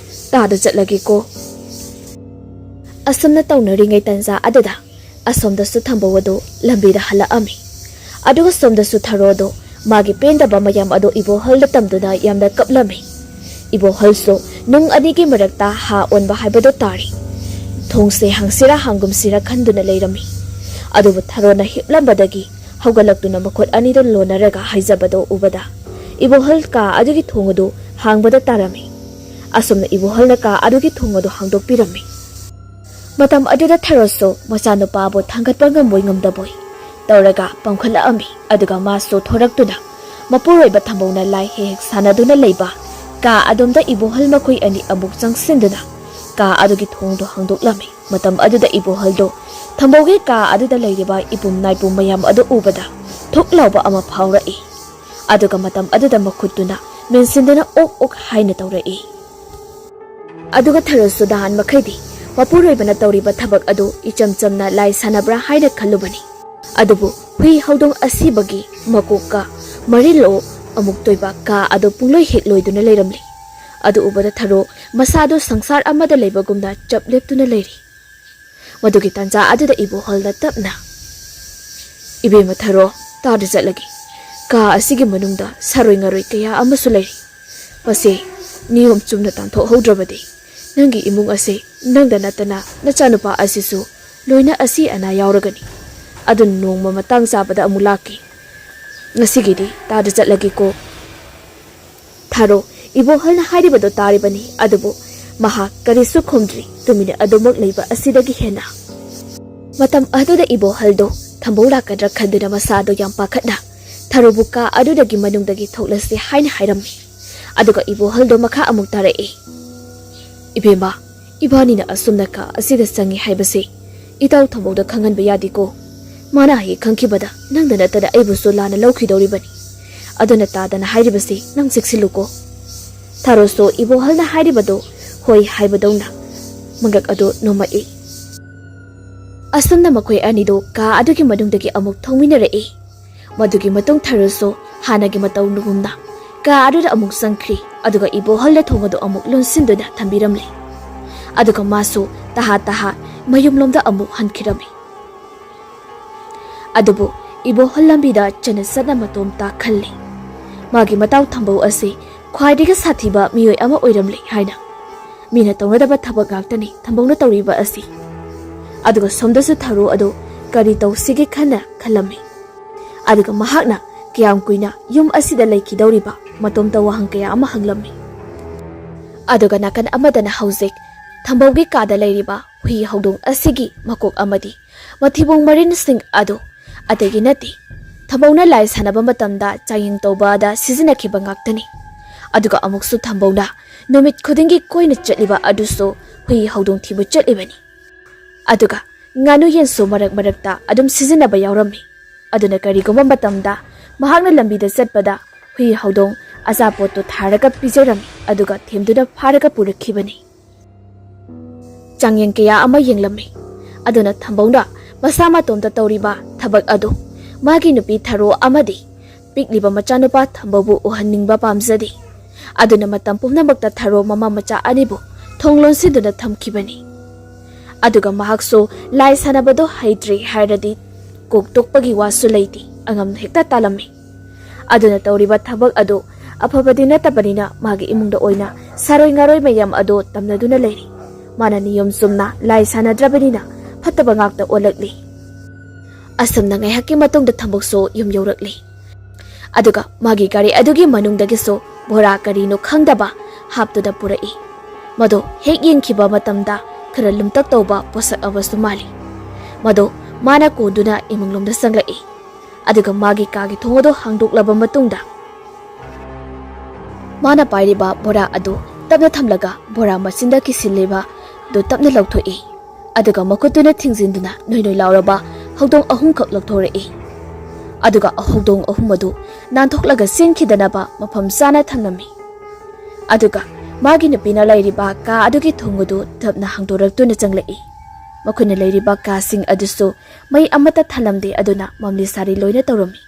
ꯇꯥꯗ ꯆꯠꯂꯒꯦꯀꯣ꯫" ꯑꯁꯨꯝꯅ ꯇꯧꯅꯔꯤꯉꯩ ꯇꯟꯖꯥ ꯑꯗꯨꯗ ꯑꯁꯣꯝꯗꯁꯨ ꯊꯝꯕꯧ ꯑꯗꯨ ꯂꯝꯕꯤꯗ ꯍꯜꯂꯛꯑꯝꯃꯤ꯫ ꯑꯗꯨꯒ ꯁꯣꯝꯗꯁꯨ ꯊꯔꯣꯗꯣ ꯃꯥꯒꯤ ꯄꯦꯟꯗꯕ ꯃꯌꯥꯝ ꯑꯗꯨ ꯏꯕꯣꯍꯜꯗ ꯇꯝꯗꯨꯅ ꯌꯥꯝꯅ ꯀꯞꯂꯝꯃꯤ꯫ ꯏꯕꯣꯍꯜꯁꯨ ꯅꯨꯡ ꯑꯅꯤꯒꯤ ꯃꯔꯛꯇ ꯍꯥ ꯑꯣꯟꯕ ꯍꯥꯏꯕꯗꯨ ꯇꯥꯔꯤ꯫ ꯊꯣꯡꯁꯦ ꯍꯥꯡꯁꯤꯔꯥ ꯍꯥꯡꯒꯨꯝꯁꯤꯔꯥ ꯈꯟꯗꯨꯅ ꯂꯩꯔꯝꯃꯤ꯫ ꯑꯗꯨꯕꯨ ꯊꯔꯣꯅ ꯍꯤꯞꯂꯝꯕꯗꯒꯤ ꯍꯧꯒꯠꯂꯛꯇꯨꯅ ꯃꯈꯨꯠ ꯑꯅꯤꯗꯨ ꯂꯣꯟꯅꯔꯒ ꯍꯥꯏꯖꯕꯗꯨ ꯎꯕꯗ ꯏꯕꯣꯍꯜ ꯀꯥ ꯑꯗꯨꯒꯤ ꯊꯣꯡ ꯑꯗꯨ ꯍꯥꯡꯕꯗ ꯇꯥꯔꯝꯃꯤ꯫ ꯑꯁꯨꯝꯅ ꯏꯕꯣꯍꯜꯅ ꯀꯥ ꯑꯗꯨꯒꯤ ꯊꯣꯡ ꯑꯗꯨ ꯍꯥꯡꯗꯣꯛꯄꯤꯔꯝꯃꯤ꯫ ꯃꯇꯝ ꯑꯗꯨꯗ ꯊꯔꯣꯁꯨ ꯃꯆꯥꯅꯨꯄꯥꯕꯨ ꯊꯥꯡꯒꯠꯄ ꯉꯝꯕꯣꯏ ꯉꯝꯗꯕꯣꯏ ꯇꯧꯔꯒ ꯄꯥꯡꯈꯠꯂꯛꯑꯝꯃꯤ꯫ ꯑꯗꯨꯒ ꯃꯥꯁꯨ ꯊꯣꯔꯛꯇꯨꯅ ꯃꯄꯨꯔꯣꯏꯕ ꯊꯝꯕꯧꯅ ꯂꯥꯏ ꯍꯦꯛ ꯍꯦꯛ ꯁꯥꯟꯅꯗꯨꯅ ꯂꯩꯕ ꯀꯥ ꯑꯗꯣꯝꯗ ꯏꯕꯣꯍꯜ ꯃꯈꯣꯏ ꯑꯅꯤ ꯑꯃꯨꯛ ꯆꯪꯁꯤꯟꯗꯨꯅ ꯀꯥ ꯑꯗꯨꯒꯤ ꯊꯣꯡꯗꯨ ꯍꯥꯡꯗꯣꯛꯂꯝꯃꯤ꯫ ꯃꯇꯝ ꯑꯗꯨꯗ ꯏꯕꯣꯍꯜꯗꯣ ꯊꯝꯕꯧꯒꯤ ꯀꯥ ꯑꯗꯨꯗ ꯂꯩꯔꯤꯕ ꯏꯄꯨꯝ ꯅꯥꯏꯄꯨꯝ ꯃꯌꯥꯝ ꯑꯗꯨ ꯎꯕꯗ ꯊꯨꯛ ꯂꯥꯎꯕ ꯑꯃ ꯐꯥꯎꯔꯛꯏ꯫ ꯑꯗꯨꯒ ꯃꯇꯝ ꯑꯗꯨꯗ ꯃꯈꯨꯠꯇꯨꯅ ꯃꯦꯟꯁꯤꯟꯗꯨꯅ ꯑꯣꯛ ꯑꯣꯛ ꯍꯥꯏꯅ ꯇꯧꯔꯛꯏ꯫ ꯑꯗꯨꯒ ꯊꯔꯣꯁꯨ ꯅꯍꯥꯟ ꯃꯈꯩꯗꯤ ꯃꯄꯨꯔꯣꯏꯕꯅ ꯇꯧꯔꯤꯕ ꯊꯕꯛ ꯑꯗꯨ ꯏꯆꯝ ꯆꯝꯅ ꯂꯥꯏ ꯁꯥꯟꯅꯕ꯭ꯔꯥ ꯍꯥꯏꯅ ꯈꯜꯂꯨꯕꯅꯤ꯫ ꯑꯗꯨꯕꯨ ꯍꯨꯏ ꯍꯧꯗꯣꯡ ꯑꯁꯤꯕꯒꯤ ꯃꯀꯣꯛꯀ ꯃꯔꯤꯜ ꯑꯣꯛ ꯑꯃꯨꯛꯇꯣꯏꯕ ꯀꯥ ꯑꯗꯨ ꯄꯨꯡꯂꯣꯏ ꯍꯦꯛ ꯂꯣꯏꯗꯨꯅ ꯂꯩꯔꯝꯂꯤ꯫ ꯑꯗꯨ ꯎꯕꯗ ꯊꯔꯣ ꯃꯁꯥꯗꯨ ꯁꯪꯁꯥꯔ ꯑꯃꯗ ꯂꯩꯕꯒꯨꯝꯅ ꯆꯞ ꯂꯦꯞꯇꯨꯅ ꯂꯩꯔꯤ꯫ ꯃꯗꯨꯒꯤ ꯇꯥꯟꯖꯥ ꯑꯗꯨꯗ ꯏꯕꯣꯍꯜꯅ ꯇꯞꯅ, "ꯏꯕꯦꯝꯃ ꯊꯔꯣ, ꯇꯥꯗ ꯆꯠꯂꯒꯦ꯫ ꯀꯥ ꯑꯁꯤꯒꯤ ꯃꯅꯨꯡꯗ ꯁꯥꯔꯣꯏ ꯉꯥꯔꯣꯏ ꯀꯌꯥ ꯑꯃꯁꯨ ꯂꯩꯔꯤ꯫ ꯃꯁꯤ ꯅꯤꯌꯣꯝ ꯆꯨꯝꯅ ꯇꯥꯟꯊꯣꯛꯍꯧꯗ꯭ꯔꯕꯗꯤ ꯅꯪꯒꯤ ꯏꯃꯨꯡ ꯑꯁꯤ ꯅꯪꯗ ꯅꯠꯇꯅ ꯅꯆꯥꯅꯨꯄꯥ ꯑꯁꯤꯁꯨ ꯂꯣꯏꯅ ꯑꯁꯤ ꯑꯅꯥ ꯌꯥꯎꯔꯒꯅꯤ꯫ ꯑꯗꯨꯅ ꯅꯣꯡꯃ ꯃꯇꯥꯡ ꯆꯥꯕꯗ ꯑꯃꯨꯛ ꯂꯥꯛꯀꯦ꯫ ꯉꯁꯤꯒꯤꯗꯤ ꯇꯥꯗ ꯆꯠꯂꯒꯦꯀꯣ꯫" ꯊꯥꯔꯣ ꯏꯕꯣꯍꯜꯅ ꯍꯥꯏꯔꯤꯕꯗꯨ ꯇꯥꯔꯤꯕꯅꯤ, ꯑꯗꯨꯕꯨ ꯃꯍꯥꯛ ꯀꯔꯤꯁꯨ ꯈꯨꯝꯗ꯭ꯔꯤ, ꯇꯨꯃꯤꯟꯅ ꯑꯗꯨꯃꯛ ꯂꯩꯕ ꯑꯁꯤꯗꯒꯤ ꯍꯦꯟꯅ꯫ ꯃꯇꯝ ꯑꯗꯨꯗ ꯏꯕꯣꯍꯜꯗꯣ ꯊꯝꯕꯧ ꯂꯥꯛꯀꯗ꯭ꯔꯥ ꯈꯟꯗꯨꯅ ꯃꯁꯥꯗꯣ ꯌꯥꯝ ꯄꯥꯈꯠꯅ ꯊꯔꯣꯕꯨ ꯀꯥ ꯑꯗꯨꯗꯒꯤ ꯃꯅꯨꯡꯗꯒꯤ ꯊꯣꯛꯂꯁꯤ ꯍꯥꯏꯅ ꯍꯥꯏꯔꯝꯃꯤ꯫ ꯑꯗꯨꯒ ꯏꯕꯣꯍꯜꯗꯣ ꯃꯈꯥ ꯑꯃꯨꯛ ꯇꯥꯔꯛꯏ꯫ "ꯏꯕꯦꯝꯃ, ꯏꯕꯥꯅꯤꯅ ꯑꯁꯨꯝꯅ ꯀꯥ ꯑꯁꯤꯗ ꯆꯪꯉꯤ ꯍꯥꯏꯕꯁꯤ ꯏꯇꯥꯎ ꯊꯝꯕꯧꯗ ꯈꯪꯍꯟꯕ ꯌꯥꯗꯦꯀꯣ꯫ ꯃꯥꯅ ꯍꯦꯛ ꯈꯪꯈꯤꯕꯗ ꯅꯪꯗ ꯅꯠꯇꯅ ꯑꯩꯕꯨꯁꯨ ꯂꯥꯟꯅ ꯂꯧꯈꯤꯗꯧꯔꯤꯕꯅꯤ꯫ ꯑꯗꯨꯅ ꯇꯥꯗꯅ ꯍꯥꯏꯔꯤꯕꯁꯤ ꯅꯪ ꯆꯦꯛꯁꯤꯜꯂꯨꯀꯣ꯫" ꯊꯥꯔꯣꯁꯨ ꯏꯕꯣꯍꯜꯅ ꯍꯥꯏꯔꯤꯕꯗꯨ ꯍꯣꯏ ꯍꯥꯏꯕꯗꯧꯅ ꯃꯉꯛ ꯑꯗꯨ ꯅꯣꯝꯃꯛꯏ꯫ ꯑꯁꯨꯝꯅ ꯃꯈꯣꯏ ꯑꯅꯤꯗꯨ ꯀꯥ ꯑꯗꯨꯒꯤ ꯃꯅꯨꯡꯗꯒꯤ ꯑꯃꯨꯛ ꯊꯣꯡꯃꯤꯟꯅꯔꯛꯏ꯫ ꯃꯗꯨꯒꯤ ꯃꯇꯨꯡ ꯊꯔꯣꯁꯨ ꯍꯥꯟꯅꯒꯤ ꯃꯇꯧꯒꯨꯝꯅ ꯀꯥ ꯑꯗꯨꯗ ꯑꯃꯨꯛ ꯆꯪꯈ꯭ꯔꯤ, ꯑꯗꯨꯒ ꯏꯕꯣꯍꯜꯅ ꯊꯣꯡ ꯑꯗꯨ ꯑꯃꯨꯛ ꯂꯣꯟꯁꯤꯟꯗꯨꯅ ꯊꯝꯕꯤꯔꯝꯂꯤ꯫ ꯑꯗꯨꯒ ꯃꯥꯁꯨ ꯇꯍꯥ ꯇꯍꯥ ꯃꯌꯨꯝꯂꯣꯝꯗ ꯑꯃꯨꯛ ꯍꯟꯈꯤꯔꯝꯃꯤ꯫ ꯑꯗꯨꯕꯨ ꯏꯕꯣꯍꯜ ꯂꯝꯕꯤꯗ ꯆꯠꯅ ꯆꯠꯅ ꯃꯇꯣꯝꯇ ꯈꯜꯂꯤ, ꯃꯥꯒꯤ ꯃꯇꯥꯎ ꯊꯝꯕꯧ ꯑꯁꯤ ꯈ꯭ꯋꯥꯏꯗꯒꯤ ꯁꯥꯊꯤꯕ ꯃꯤꯑꯣꯏ ꯑꯃ ꯑꯣꯏꯔꯝꯂꯦ ꯍꯥꯏꯅ꯫ ꯃꯤꯅ ꯇꯧꯅꯗꯕ ꯊꯕꯛ ꯉꯥꯛꯇꯅꯤ ꯊꯝꯕꯧꯅ ꯇꯧꯔꯤꯕ ꯑꯁꯤ꯫ ꯑꯗꯨꯒ ꯁꯣꯝꯗꯁꯨ ꯊꯔꯣ ꯑꯗꯨ ꯀꯔꯤ ꯇꯧꯁꯤꯒꯦ ꯈꯟꯅ ꯈꯜꯂꯝꯃꯤ꯫ ꯑꯗꯨꯒ ꯃꯍꯥꯛꯅ ꯀꯌꯥꯝ ꯀꯨꯏꯅ ꯌꯨꯝ ꯑꯁꯤꯗ ꯂꯩꯈꯤꯗꯧꯔꯤꯕ ꯃꯇꯣꯝꯇ ꯋꯥꯍꯪ ꯀꯌꯥ ꯑꯃ ꯍꯪꯂꯝꯃꯤ꯫ ꯑꯗꯨꯒ ꯅꯥꯀꯟ ꯑꯃꯗꯅ ꯍꯧꯖꯤꯛ ꯊꯝꯕꯧꯒꯤ ꯀꯥꯗ ꯂꯩꯔꯤꯕ ꯍꯨꯏ ꯍꯧꯗꯣꯡ ꯑꯁꯤꯒꯤ ꯃꯀꯣꯛ ꯑꯃꯗꯤ ꯃꯊꯤꯕꯣꯡ ꯃꯔꯤꯟꯁꯤꯡ ꯑꯗꯨ ꯑꯇꯩꯒꯤ ꯅꯠꯇꯦ, ꯊꯝꯕꯧꯅ ꯂꯥꯏ ꯁꯥꯟꯅꯕ ꯃꯇꯝꯗ ꯆꯥꯡꯌꯦꯡ ꯇꯧꯕꯗ ꯁꯤꯖꯤꯟꯅꯈꯤꯕ ꯉꯥꯛꯇꯅꯤ꯫ ꯑꯗꯨꯒ ꯑꯃꯨꯛꯁꯨ ꯊꯝꯕꯧꯅ ꯅꯨꯃꯤꯠ ꯈꯨꯗꯤꯡꯒꯤ ꯀꯣꯏꯅ ꯆꯠꯂꯤꯕ ꯑꯗꯨꯁꯨ ꯍꯨꯏ ꯍꯧꯗꯣꯡ ꯊꯤꯕ ꯆꯠꯂꯤꯕꯅꯤ꯫ ꯑꯗꯨꯒ ꯉꯥꯅꯨ ꯌꯦꯟꯁꯨ ꯃꯔꯛ ꯃꯔꯛꯇ ꯑꯗꯨꯝ ꯁꯤꯖꯤꯟꯅꯕ ꯌꯥꯎꯔꯝꯃꯤ꯫ ꯑꯗꯨꯅ ꯀꯔꯤꯒꯨꯝꯕ ꯃꯇꯝꯗ ꯃꯍꯥꯛꯅ ꯂꯝꯕꯤꯗ ꯆꯠꯄꯗ ꯍꯨꯏ ꯍꯧꯗꯣꯡ ꯑꯆꯥꯄꯣꯠꯇꯨ ꯊꯥꯔꯒ ꯄꯤꯖꯔꯝꯃꯤ, ꯑꯗꯨꯒ ꯊꯦꯝꯗꯨꯅ ꯐꯥꯔꯒ ꯄꯨꯔꯛꯈꯤꯕꯅꯤ꯫ ꯆꯥꯡꯌꯦꯡ ꯀꯌꯥ ꯑꯃ ꯌꯦꯡꯂꯝꯃꯤ꯫ ꯑꯗꯨꯅ ꯊꯝꯕꯧꯅ ꯃꯁꯥ ꯃꯇꯣꯝꯇ ꯇꯧꯔꯤꯕ ꯊꯕꯛ ꯑꯗꯨ ꯃꯥꯒꯤ ꯅꯨꯄꯤ ꯊꯔꯣ ꯑꯃꯗꯤ ꯄꯤꯛꯂꯤꯕ ꯃꯆꯥꯅꯨꯄꯥ ꯊꯝꯕꯧꯕꯨ ꯎꯍꯟꯅꯤꯡꯕ ꯄꯥꯝꯖꯗꯦ꯫ ꯑꯗꯨꯅ ꯃꯇꯝ ꯄꯨꯝꯅꯃꯛꯇ ꯊꯔꯣ ꯃꯃꯥ ꯃꯆꯥ ꯑꯅꯤꯕꯨ ꯊꯣꯡ ꯂꯣꯟꯁꯤꯟꯗꯨꯅ ꯊꯝꯈꯤꯕꯅꯤ꯫ ꯑꯗꯨꯒ ꯃꯍꯥꯛꯁꯨ ꯂꯥꯏ ꯁꯥꯟꯅꯕꯗꯨ ꯍꯩꯇ꯭ꯔꯦ ꯍꯥꯏꯔꯗꯤ ꯀꯣꯛ ꯇꯣꯛꯄꯒꯤ ꯋꯥꯁꯨ ꯂꯩꯇꯦ, ꯑꯉꯝ ꯍꯦꯛꯇ ꯇꯥꯜꯂꯝꯃꯤ꯫ ꯑꯗꯨꯅ ꯇꯧꯔꯤꯕ ꯊꯕꯛ ꯑꯗꯨ ꯑꯐꯕꯗꯤ ꯅꯠꯇꯕꯅꯤꯅ ꯃꯥꯒꯤ ꯏꯃꯨꯡꯗ ꯑꯣꯏꯅ ꯁꯥꯔꯣꯏ ꯉꯥꯔꯣꯏ ꯃꯌꯥꯝ ꯑꯗꯨ ꯇꯝꯅꯗꯨꯅ ꯂꯩꯔꯤ꯫ ꯃꯥꯅ ꯅꯤꯌꯣꯝ ꯆꯨꯝꯅ ꯂꯥꯏ ꯁꯥꯟꯅꯗ꯭ꯔꯕꯅꯤꯅ ꯐꯠꯇꯕ ꯉꯥꯛꯇ ꯑꯣꯜꯂꯛꯂꯤ꯫ ꯑꯁꯨꯝꯅ ꯉꯥꯏꯍꯥꯛꯀꯤ ꯃꯇꯨꯡꯗ ꯊꯝꯕꯧꯁꯨ ꯌꯨꯝ ꯌꯧꯔꯛꯂꯤ꯫ ꯑꯗꯨꯒ ꯃꯥꯒꯤ ꯒꯥꯔꯤ ꯑꯗꯨꯒꯤ ꯃꯅꯨꯡꯗꯒꯤꯁꯨ ꯕꯣꯔꯥ ꯀꯔꯤꯅꯣ ꯈꯪꯗꯕ ꯍꯥꯞꯇꯨꯅ ꯄꯨꯔꯛꯏ꯫ ꯃꯗꯨ ꯍꯦꯛ ꯌꯦꯡꯈꯤꯕ ꯃꯇꯝꯗ ꯈꯔ ꯂꯨꯝꯇꯛ ꯇꯧꯕ ꯄꯣꯠꯁꯛ ꯑꯃꯁꯨ ꯃꯥꯜꯂꯤ꯫ ꯃꯗꯨ ꯃꯥꯅ ꯀꯣꯟꯗꯨꯅ ꯏꯃꯨꯡꯂꯣꯝꯗ ꯆꯪꯂꯛꯏ꯫ ꯑꯗꯨꯒ ꯃꯥꯒꯤ ꯀꯥꯒꯤ ꯊꯣꯡ ꯑꯗꯨ ꯍꯥꯡꯗꯣꯛꯂꯕ ꯃꯇꯨꯡꯗ ꯃꯥꯅ ꯄꯥꯏꯔꯤꯕ ꯕꯣꯔꯥ ꯑꯗꯨ ꯇꯞꯅ ꯊꯝꯂꯒ ꯕꯣꯔꯥ ꯃꯆꯤꯟꯗ ꯀꯤꯁꯤꯜꯂꯤꯕ ꯑꯗꯨ ꯇꯞꯅ ꯂꯧꯊꯣꯛꯏ꯫ ꯑꯗꯨꯒ ꯃꯈꯨꯠꯇꯨꯅ ꯊꯤꯡꯖꯤꯟꯗꯨꯅ ꯅꯣꯏ ꯅꯣꯏ ꯂꯥꯎꯔꯕ ꯍꯧꯗꯣꯡ ꯑꯍꯨꯝꯈꯛ ꯂꯧꯊꯣꯔꯛꯏ꯫ ꯑꯗꯨꯒ ꯍꯧꯗꯣꯡ ꯑꯍꯨꯝ ꯑꯗꯨ ꯅꯥꯟꯊꯣꯛꯂꯒ ꯆꯦꯟꯈꯤꯗꯅꯕ ꯃꯐꯝ ꯆꯥꯅ ꯊꯝꯂꯝꯃꯤ꯫ ꯑꯗꯨꯒ ꯃꯥꯒꯤ ꯅꯨꯄꯤꯅ ꯂꯩꯔꯤꯕ ꯀꯥ ꯑꯗꯨꯒꯤ ꯊꯣꯡ ꯑꯗꯨ ꯇꯞꯅ ꯍꯥꯡꯗꯣꯔꯛꯇꯨꯅ ꯆꯪꯂꯛꯏ꯫ ꯃꯈꯣꯏꯅ ꯂꯩꯔꯤꯕ ꯀꯥꯁꯤꯡ ꯑꯗꯨꯁꯨ ꯃꯩ ꯑꯃꯠꯇ ꯊꯥꯜꯂꯝꯗꯦ, ꯑꯗꯨꯅ ꯃꯝꯂꯤ ꯁꯥꯔꯤ ꯂꯣꯏꯅ ꯇꯧꯔꯝꯃꯤ꯫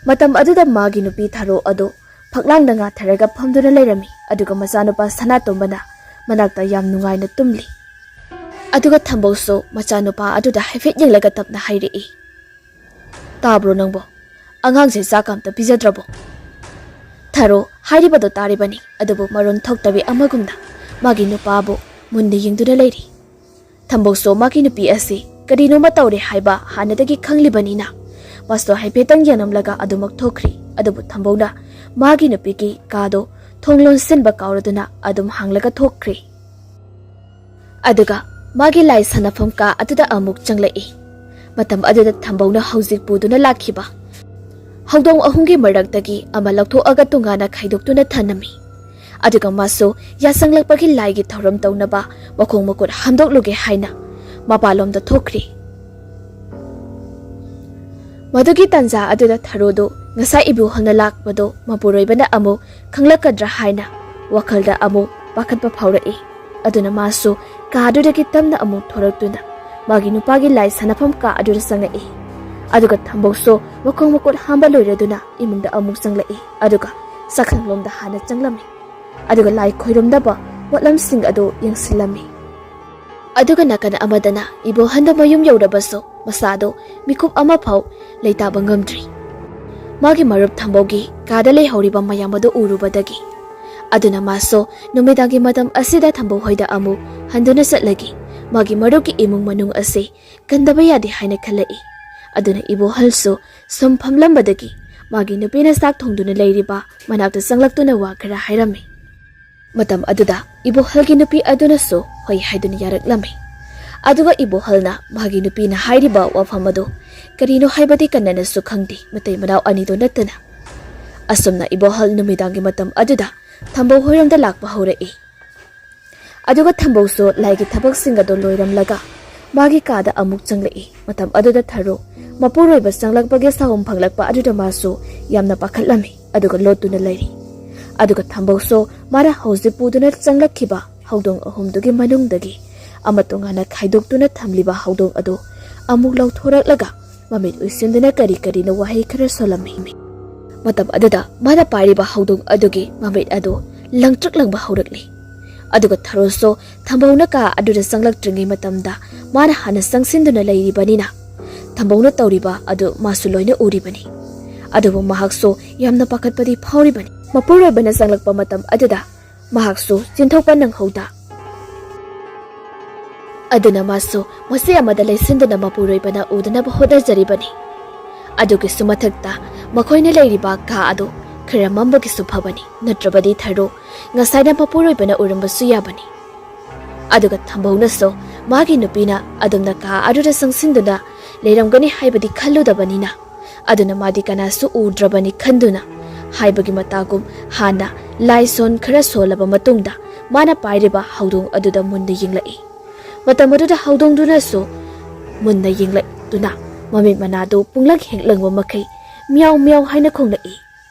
ꯃꯇꯝ ꯑꯗꯨꯗ ꯃꯥꯒꯤ ꯅꯨꯄꯤ ꯊꯔꯣ ꯑꯗꯨ ꯐꯛꯂꯥꯡꯗ ꯉꯥꯊꯔꯒ ꯐꯝꯗꯨꯅ ꯂꯩꯔꯝꯃꯤ, ꯑꯗꯨꯒ ꯃꯆꯥꯅꯨꯄꯥ ꯁꯅꯥꯇꯣꯝꯕꯅ ꯃꯅꯥꯛꯇ ꯌꯥꯝ ꯅꯨꯡꯉꯥꯏꯅ ꯇꯨꯝꯂꯤ꯫ ꯑꯗꯨꯒ ꯊꯝꯕꯧꯁꯨ ꯃꯆꯥꯅꯨꯄꯥ ꯑꯗꯨꯗ ꯍꯥꯏꯐꯦꯠ ꯌꯦꯡꯂꯒ ꯇꯞꯅ ꯍꯥꯏꯔꯛꯏ, "ꯇꯥꯕ꯭ꯔꯣ ꯅꯪꯕꯣ? ꯑꯉꯥꯡꯁꯦ ꯆꯥꯛ ꯑꯝꯇ ꯄꯤꯖꯗ꯭ꯔꯕꯣ?" ꯊꯔꯣ ꯍꯥꯏꯔꯤꯕꯗꯣ ꯇꯥꯔꯤꯕꯅꯤ, ꯑꯗꯨꯕꯨ ꯃꯔꯣꯟ ꯊꯣꯛꯇꯕꯤ ꯑꯃꯒꯨꯝꯅ ꯃꯥꯒꯤ ꯅꯨꯄꯥꯕꯨ ꯃꯨꯟꯅ ꯌꯦꯡꯗꯨꯅ ꯂꯩꯔꯤ꯫ ꯊꯝꯕꯧꯁꯨ ꯃꯥꯒꯤ ꯅꯨꯄꯤ ꯑꯁꯤ ꯀꯔꯤꯅꯣꯃ ꯇꯧꯔꯦ ꯍꯥꯏꯕ ꯍꯥꯟꯅꯗꯒꯤ ꯈꯪꯂꯤꯕꯅꯤꯅ ꯃꯥꯁꯨ ꯍꯥꯏꯐꯦꯠꯇꯪ ꯌꯦꯡꯂꯝꯂꯒ ꯑꯗꯨꯃꯛ ꯊꯣꯛꯈ꯭ꯔꯤ꯫ ꯑꯗꯨꯕꯨ ꯊꯝꯕꯧꯅ ꯃꯥꯒꯤ ꯅꯨꯄꯤꯒꯤ ꯀꯥꯗꯣ ꯊꯣꯡ ꯂꯣꯟꯁꯤꯟꯕ ꯀꯥꯎꯔꯗꯨꯅ ꯑꯗꯨꯝ ꯍꯥꯡꯂꯒ ꯊꯣꯛꯈ꯭ꯔꯤ꯫ ꯑꯗꯨꯒ ꯃꯥꯒꯤ ꯂꯥꯏ ꯁꯥꯟꯅꯐꯝ ꯀꯥ ꯑꯗꯨꯗ ꯑꯃꯨꯛ ꯆꯪꯂꯛꯏ꯫ ꯃꯇꯝ ꯑꯗꯨꯗ ꯊꯝꯕꯧꯅ ꯍꯧꯖꯤꯛ ꯄꯨꯗꯨꯅ ꯂꯥꯛꯈꯤꯕ ꯍꯧꯗꯣꯡ ꯑꯍꯨꯝꯒꯤ ꯃꯔꯛꯇꯒꯤ ꯑꯃ ꯂꯧꯊꯣꯛꯑꯒ ꯇꯣꯉꯥꯟꯅ ꯈꯥꯏꯗꯣꯛꯇꯨꯅ ꯊꯝꯂꯝꯃꯤ꯫ ꯑꯗꯨꯒ ꯃꯥꯁꯨ ꯌꯥꯁꯪꯂꯛꯄꯒꯤ ꯂꯥꯏꯒꯤ ꯊꯧꯔꯝ ꯇꯧꯅꯕ ꯃꯈꯣꯡ ꯃꯈꯨꯠ ꯍꯥꯝꯗꯣꯛꯂꯨꯒꯦ ꯍꯥꯏꯅ ꯃꯄꯥꯟꯂꯣꯝꯗ ꯊꯣꯛꯈ꯭ꯔꯤ꯫ ꯃꯗꯨꯒꯤ ꯇꯥꯟꯖꯥ ꯑꯗꯨꯗ ꯊꯔꯣꯗꯨ ꯉꯁꯥꯏ ꯏꯕꯣꯍꯜꯅ ꯂꯥꯛꯄꯗꯣ ꯃꯄꯨꯔꯣꯏꯕꯅ ꯑꯃꯨꯛ ꯈꯪꯂꯛꯀꯗ꯭ꯔꯥ ꯍꯥꯏꯅ ꯋꯥꯈꯜꯗ ꯑꯃꯨꯛ ꯄꯥꯈꯠꯄ ꯐꯥꯎꯔꯛꯏ꯫ ꯑꯗꯨꯅ ꯃꯥꯁꯨ ꯀꯥꯗꯨꯗꯒꯤ ꯇꯞꯅ ꯑꯃꯨꯛ ꯊꯣꯔꯛꯇꯨꯅ ꯃꯥꯒꯤ ꯅꯨꯄꯥꯒꯤ ꯂꯥꯏ ꯁꯥꯟꯅꯐꯝ ꯀꯥ ꯑꯗꯨꯗ ꯆꯪꯉꯛꯏ꯫ ꯑꯗꯨꯒ ꯊꯝꯕꯧꯁꯨ ꯃꯈꯣꯡ ꯃꯈꯨꯠ ꯍꯥꯝꯕ ꯂꯣꯏꯔꯗꯨꯅ ꯏꯃꯨꯡꯗ ꯑꯃꯨꯛ ꯆꯪꯂꯛꯏ꯫ ꯑꯗꯨꯒ ꯆꯥꯛꯁꯪꯂꯣꯝꯗ ꯍꯥꯟꯅ ꯆꯪꯂꯝꯃꯤ꯫ ꯑꯗꯨꯒ ꯂꯥꯏ ꯈꯣꯏꯔꯨꯝꯅꯕ ꯄꯣꯠꯂꯝꯁꯤꯡ ꯑꯗꯨ ꯌꯦꯡꯁꯤꯜꯂꯝꯃꯤ꯫ ꯑꯗꯨꯒ ꯅꯥꯀꯟ ꯑꯃꯗꯅ ꯏꯕꯣꯍꯜꯗꯣ ꯃꯌꯨꯝ ꯌꯧꯔꯕꯁꯨ ꯃꯁꯥꯗꯣ ꯃꯤꯀꯨꯞ ꯑꯃꯐꯥꯎ ꯂꯩꯇꯥꯕ ꯉꯝꯗ꯭ꯔꯤ꯫ ꯃꯥꯒꯤ ꯃꯔꯨꯞ ꯊꯝꯕꯧꯒꯤ ꯀꯥꯗ ꯂꯩꯍꯧꯔꯤꯕ ꯃꯌꯥꯝ ꯑꯗꯨ ꯎꯔꯨꯕꯗꯒꯤ, ꯑꯗꯨꯅ ꯃꯥꯁꯨ ꯅꯨꯃꯤꯗꯥꯡꯒꯤ ꯃꯇꯝ ꯑꯁꯤꯗ ꯊꯝꯕꯧ ꯍꯣꯏꯗ ꯑꯃꯨꯛ ꯍꯟꯗꯨꯅ ꯆꯠꯂꯒ ꯃꯥꯒꯤ ꯃꯔꯨꯞꯀꯤ ꯏꯃꯨꯡ ꯃꯅꯨꯡ ꯑꯁꯤ ꯀꯟꯗꯕ ꯌꯥꯗꯦ ꯍꯥꯏꯅ ꯈꯜꯂꯛꯏ꯫ ꯑꯗꯨꯅ ꯏꯕꯣꯍꯜꯁꯨ ꯁꯨꯝ ꯐꯝꯂꯝꯕꯗꯒꯤ ꯃꯥꯒꯤ ꯅꯨꯄꯤꯅ ꯆꯥꯛ ꯊꯣꯡꯗꯨꯅ ꯂꯩꯔꯤꯕ ꯃꯅꯥꯛꯇ ꯆꯪꯂꯛꯇꯨꯅ ꯋꯥ ꯈꯔ ꯍꯥꯏꯔꯝꯃꯤ꯫ ꯃꯇꯝ ꯑꯗꯨꯗ ꯏꯕꯣꯍꯜꯒꯤ ꯅꯨꯄꯤ ꯑꯗꯨꯅꯁꯨ ꯍꯣꯏ ꯍꯥꯏꯗꯨꯅ ꯌꯥꯔꯛꯂꯝꯃꯤ꯫ ꯑꯗꯨꯒ ꯏꯕꯣꯍꯜꯅ ꯃꯥꯒꯤ ꯅꯨꯄꯤꯅ ꯍꯥꯏꯔꯤꯕ ꯋꯥꯐꯝ ꯑꯗꯨ ꯀꯔꯤꯅꯣ ꯍꯥꯏꯕꯗꯤ ꯀꯟꯅꯅꯁꯨ ꯈꯪꯗꯦ, ꯃꯇꯩ ꯃꯅꯥꯎ ꯑꯅꯤꯗꯨ ꯅꯠꯇꯅ꯫ ꯑꯁꯨꯝꯅ ꯏꯕꯣꯍꯜ ꯅꯨꯃꯤꯗꯥꯡꯒꯤ ꯃꯇꯝ ꯑꯗꯨꯗ ꯊꯝꯕꯧ ꯍꯣꯏꯔꯣꯝꯗ ꯂꯥꯛꯄ ꯍꯧꯔꯛꯏ꯫ ꯑꯗꯨꯒ ꯊꯝꯕꯧꯁꯨ ꯂꯥꯏꯒꯤ ꯊꯕꯛꯁꯤꯡ ꯑꯗꯨ ꯂꯣꯏꯔꯝꯂꯒ ꯃꯥꯒꯤ ꯀꯥꯗ ꯑꯃꯨꯛ ꯆꯪꯂꯛꯏ꯫ ꯃꯇꯝ ꯑꯗꯨꯗ ꯊꯔꯣ ꯃꯄꯨꯔꯣꯏꯕ ꯆꯪꯂꯛꯄꯒꯤ ꯁꯥꯎꯝ ꯐꯪꯂꯛꯄ ꯑꯗꯨꯗ ꯃꯥꯁꯨ ꯌꯥꯝꯅ ꯄꯥꯈꯠꯂꯝꯃꯤ, ꯑꯗꯨꯒ ꯂꯣꯠꯇꯨꯅ ꯂꯩꯔꯤ꯫ ꯑꯗꯨꯒ ꯊꯝꯕꯧꯁꯨ ꯃꯥꯅ ꯍꯧꯖꯤꯛ ꯄꯨꯗꯨꯅ ꯆꯪꯂꯛꯈꯤꯕ ꯍꯧꯗꯣꯡ ꯑꯍꯨꯝꯗꯨꯒꯤ ꯃꯅꯨꯡꯗꯒꯤ ꯑꯃ ꯇꯣꯉꯥꯟꯅ ꯈꯥꯏꯗꯣꯛꯇꯨꯅ ꯊꯝꯂꯤꯕ ꯍꯧꯗꯣꯡ ꯑꯗꯨ ꯑꯃꯨꯛ ꯂꯧꯊꯣꯔꯛꯂꯒ ꯃꯃꯤꯠ ꯎꯏꯁꯤꯟꯗꯨꯅ ꯀꯔꯤ ꯀꯔꯤꯅꯣ ꯋꯥꯍꯩ ꯈꯔ ꯁꯣꯜꯂꯝꯃꯤ꯫ ꯃꯇꯝ ꯑꯗꯨꯗ ꯃꯥꯅ ꯄꯥꯏꯔꯤꯕ ꯍꯧꯗꯣꯡ ꯑꯗꯨꯒꯤ ꯃꯃꯤꯠ ꯑꯗꯨ ꯂꯪꯇ꯭ꯔꯤꯛ ꯂꯪꯕ ꯍꯧꯔꯛꯂꯤ꯫ ꯑꯗꯨꯒ ꯊꯔꯣꯁꯨ ꯊꯝꯕꯧꯅ ꯀꯥ ꯑꯗꯨꯗ ꯆꯪꯂꯛꯇ꯭ꯔꯤꯉꯩ ꯃꯇꯝꯗ ꯃꯥꯅ ꯍꯥꯟꯅ ꯆꯪꯁꯤꯟꯗꯨꯅ ꯂꯩꯔꯤꯕꯅꯤꯅ ꯊꯝꯕꯧꯅ ꯇꯧꯔꯤꯕ ꯑꯗꯨ ꯃꯥꯁꯨ ꯂꯣꯏꯅ ꯎꯔꯤꯕꯅꯤ꯫ ꯑꯗꯨꯕꯨ ꯃꯍꯥꯛꯁꯨ ꯌꯥꯝꯅ ꯄꯥꯈꯠꯄꯗꯤ ꯐꯥꯎꯔꯤꯕꯅꯤ꯫ ꯃꯄꯨꯔꯣꯏꯕꯅ ꯆꯪꯂꯛꯄ ꯃꯇꯝ ꯑꯗꯨꯗ ꯃꯍꯥꯛꯁꯨ ꯆꯦꯟꯊꯣꯛꯄ ꯅꯪꯍꯧꯗ꯫ ꯑꯗꯨꯅ ꯃꯥꯁꯨ ꯃꯆꯦ ꯑꯃꯗ ꯂꯩꯁꯤꯟꯗꯨꯅ ꯃꯄꯨꯔꯣꯏꯕꯅ ꯎꯗꯅꯕ ꯍꯣꯠꯅꯖꯔꯤꯕꯅꯤ꯫ ꯑꯗꯨꯒꯤꯁꯨ ꯃꯊꯛꯇ ꯃꯈꯣꯏꯅ ꯂꯩꯔꯤꯕ ꯀꯥ ꯑꯗꯨ ꯈꯔ ꯃꯝꯕꯒꯤꯁꯨ ꯐꯕꯅꯤ, ꯅꯠꯇ꯭ꯔꯕꯗꯤ ꯊꯔꯣ ꯉꯁꯥꯏꯅ ꯃꯄꯨꯔꯣꯏꯕꯅ ꯎꯔꯝꯕꯁꯨ ꯌꯥꯕꯅꯤ꯫ ꯑꯗꯨꯒ ꯊꯝꯕꯧꯅꯁꯨ ꯃꯥꯒꯤ ꯅꯨꯄꯤꯅ ꯑꯗꯨꯝꯅ ꯀꯥ ꯑꯗꯨꯗ ꯆꯪꯁꯤꯟꯗꯨꯅ ꯂꯩꯔꯝꯒꯅꯤ ꯍꯥꯏꯕꯗꯤ ꯈꯜꯂꯨꯗꯕꯅꯤꯅ, ꯑꯗꯨꯅ ꯃꯥꯗꯤ ꯀꯅꯥꯁꯨ ꯎꯗ꯭ꯔꯕꯅꯤ ꯈꯟꯗꯨꯅ ꯍꯥꯏꯕꯒꯤ ꯃꯇꯥꯒꯨꯝ ꯍꯥꯟꯅ ꯂꯥꯏ ꯁꯣꯟ ꯈꯔ ꯁꯣꯜꯂꯕ ꯃꯇꯨꯡꯗ ꯃꯥꯅ ꯄꯥꯏꯔꯤꯕ ꯍꯧꯗꯣꯡ ꯑꯗꯨꯗ ꯃꯨꯟꯅ ꯌꯦꯡꯂꯛꯏ꯫ ꯃꯇꯝ ꯑꯗꯨꯗ ꯍꯧꯗꯣꯡꯗꯨꯅꯁꯨ ꯃꯨꯟꯅ ꯌꯦꯡꯂꯛꯇꯨꯅ ꯃꯃꯤꯠ ꯃꯅꯥꯗꯨ ꯄꯨꯡꯂꯪ ꯍꯦꯛꯂꯪꯕ ꯃꯈꯩ ꯃꯤꯌꯥꯎ ꯃꯤꯌꯥꯎ ꯍꯥꯏꯅ ꯈꯣꯡꯂꯛꯏ꯫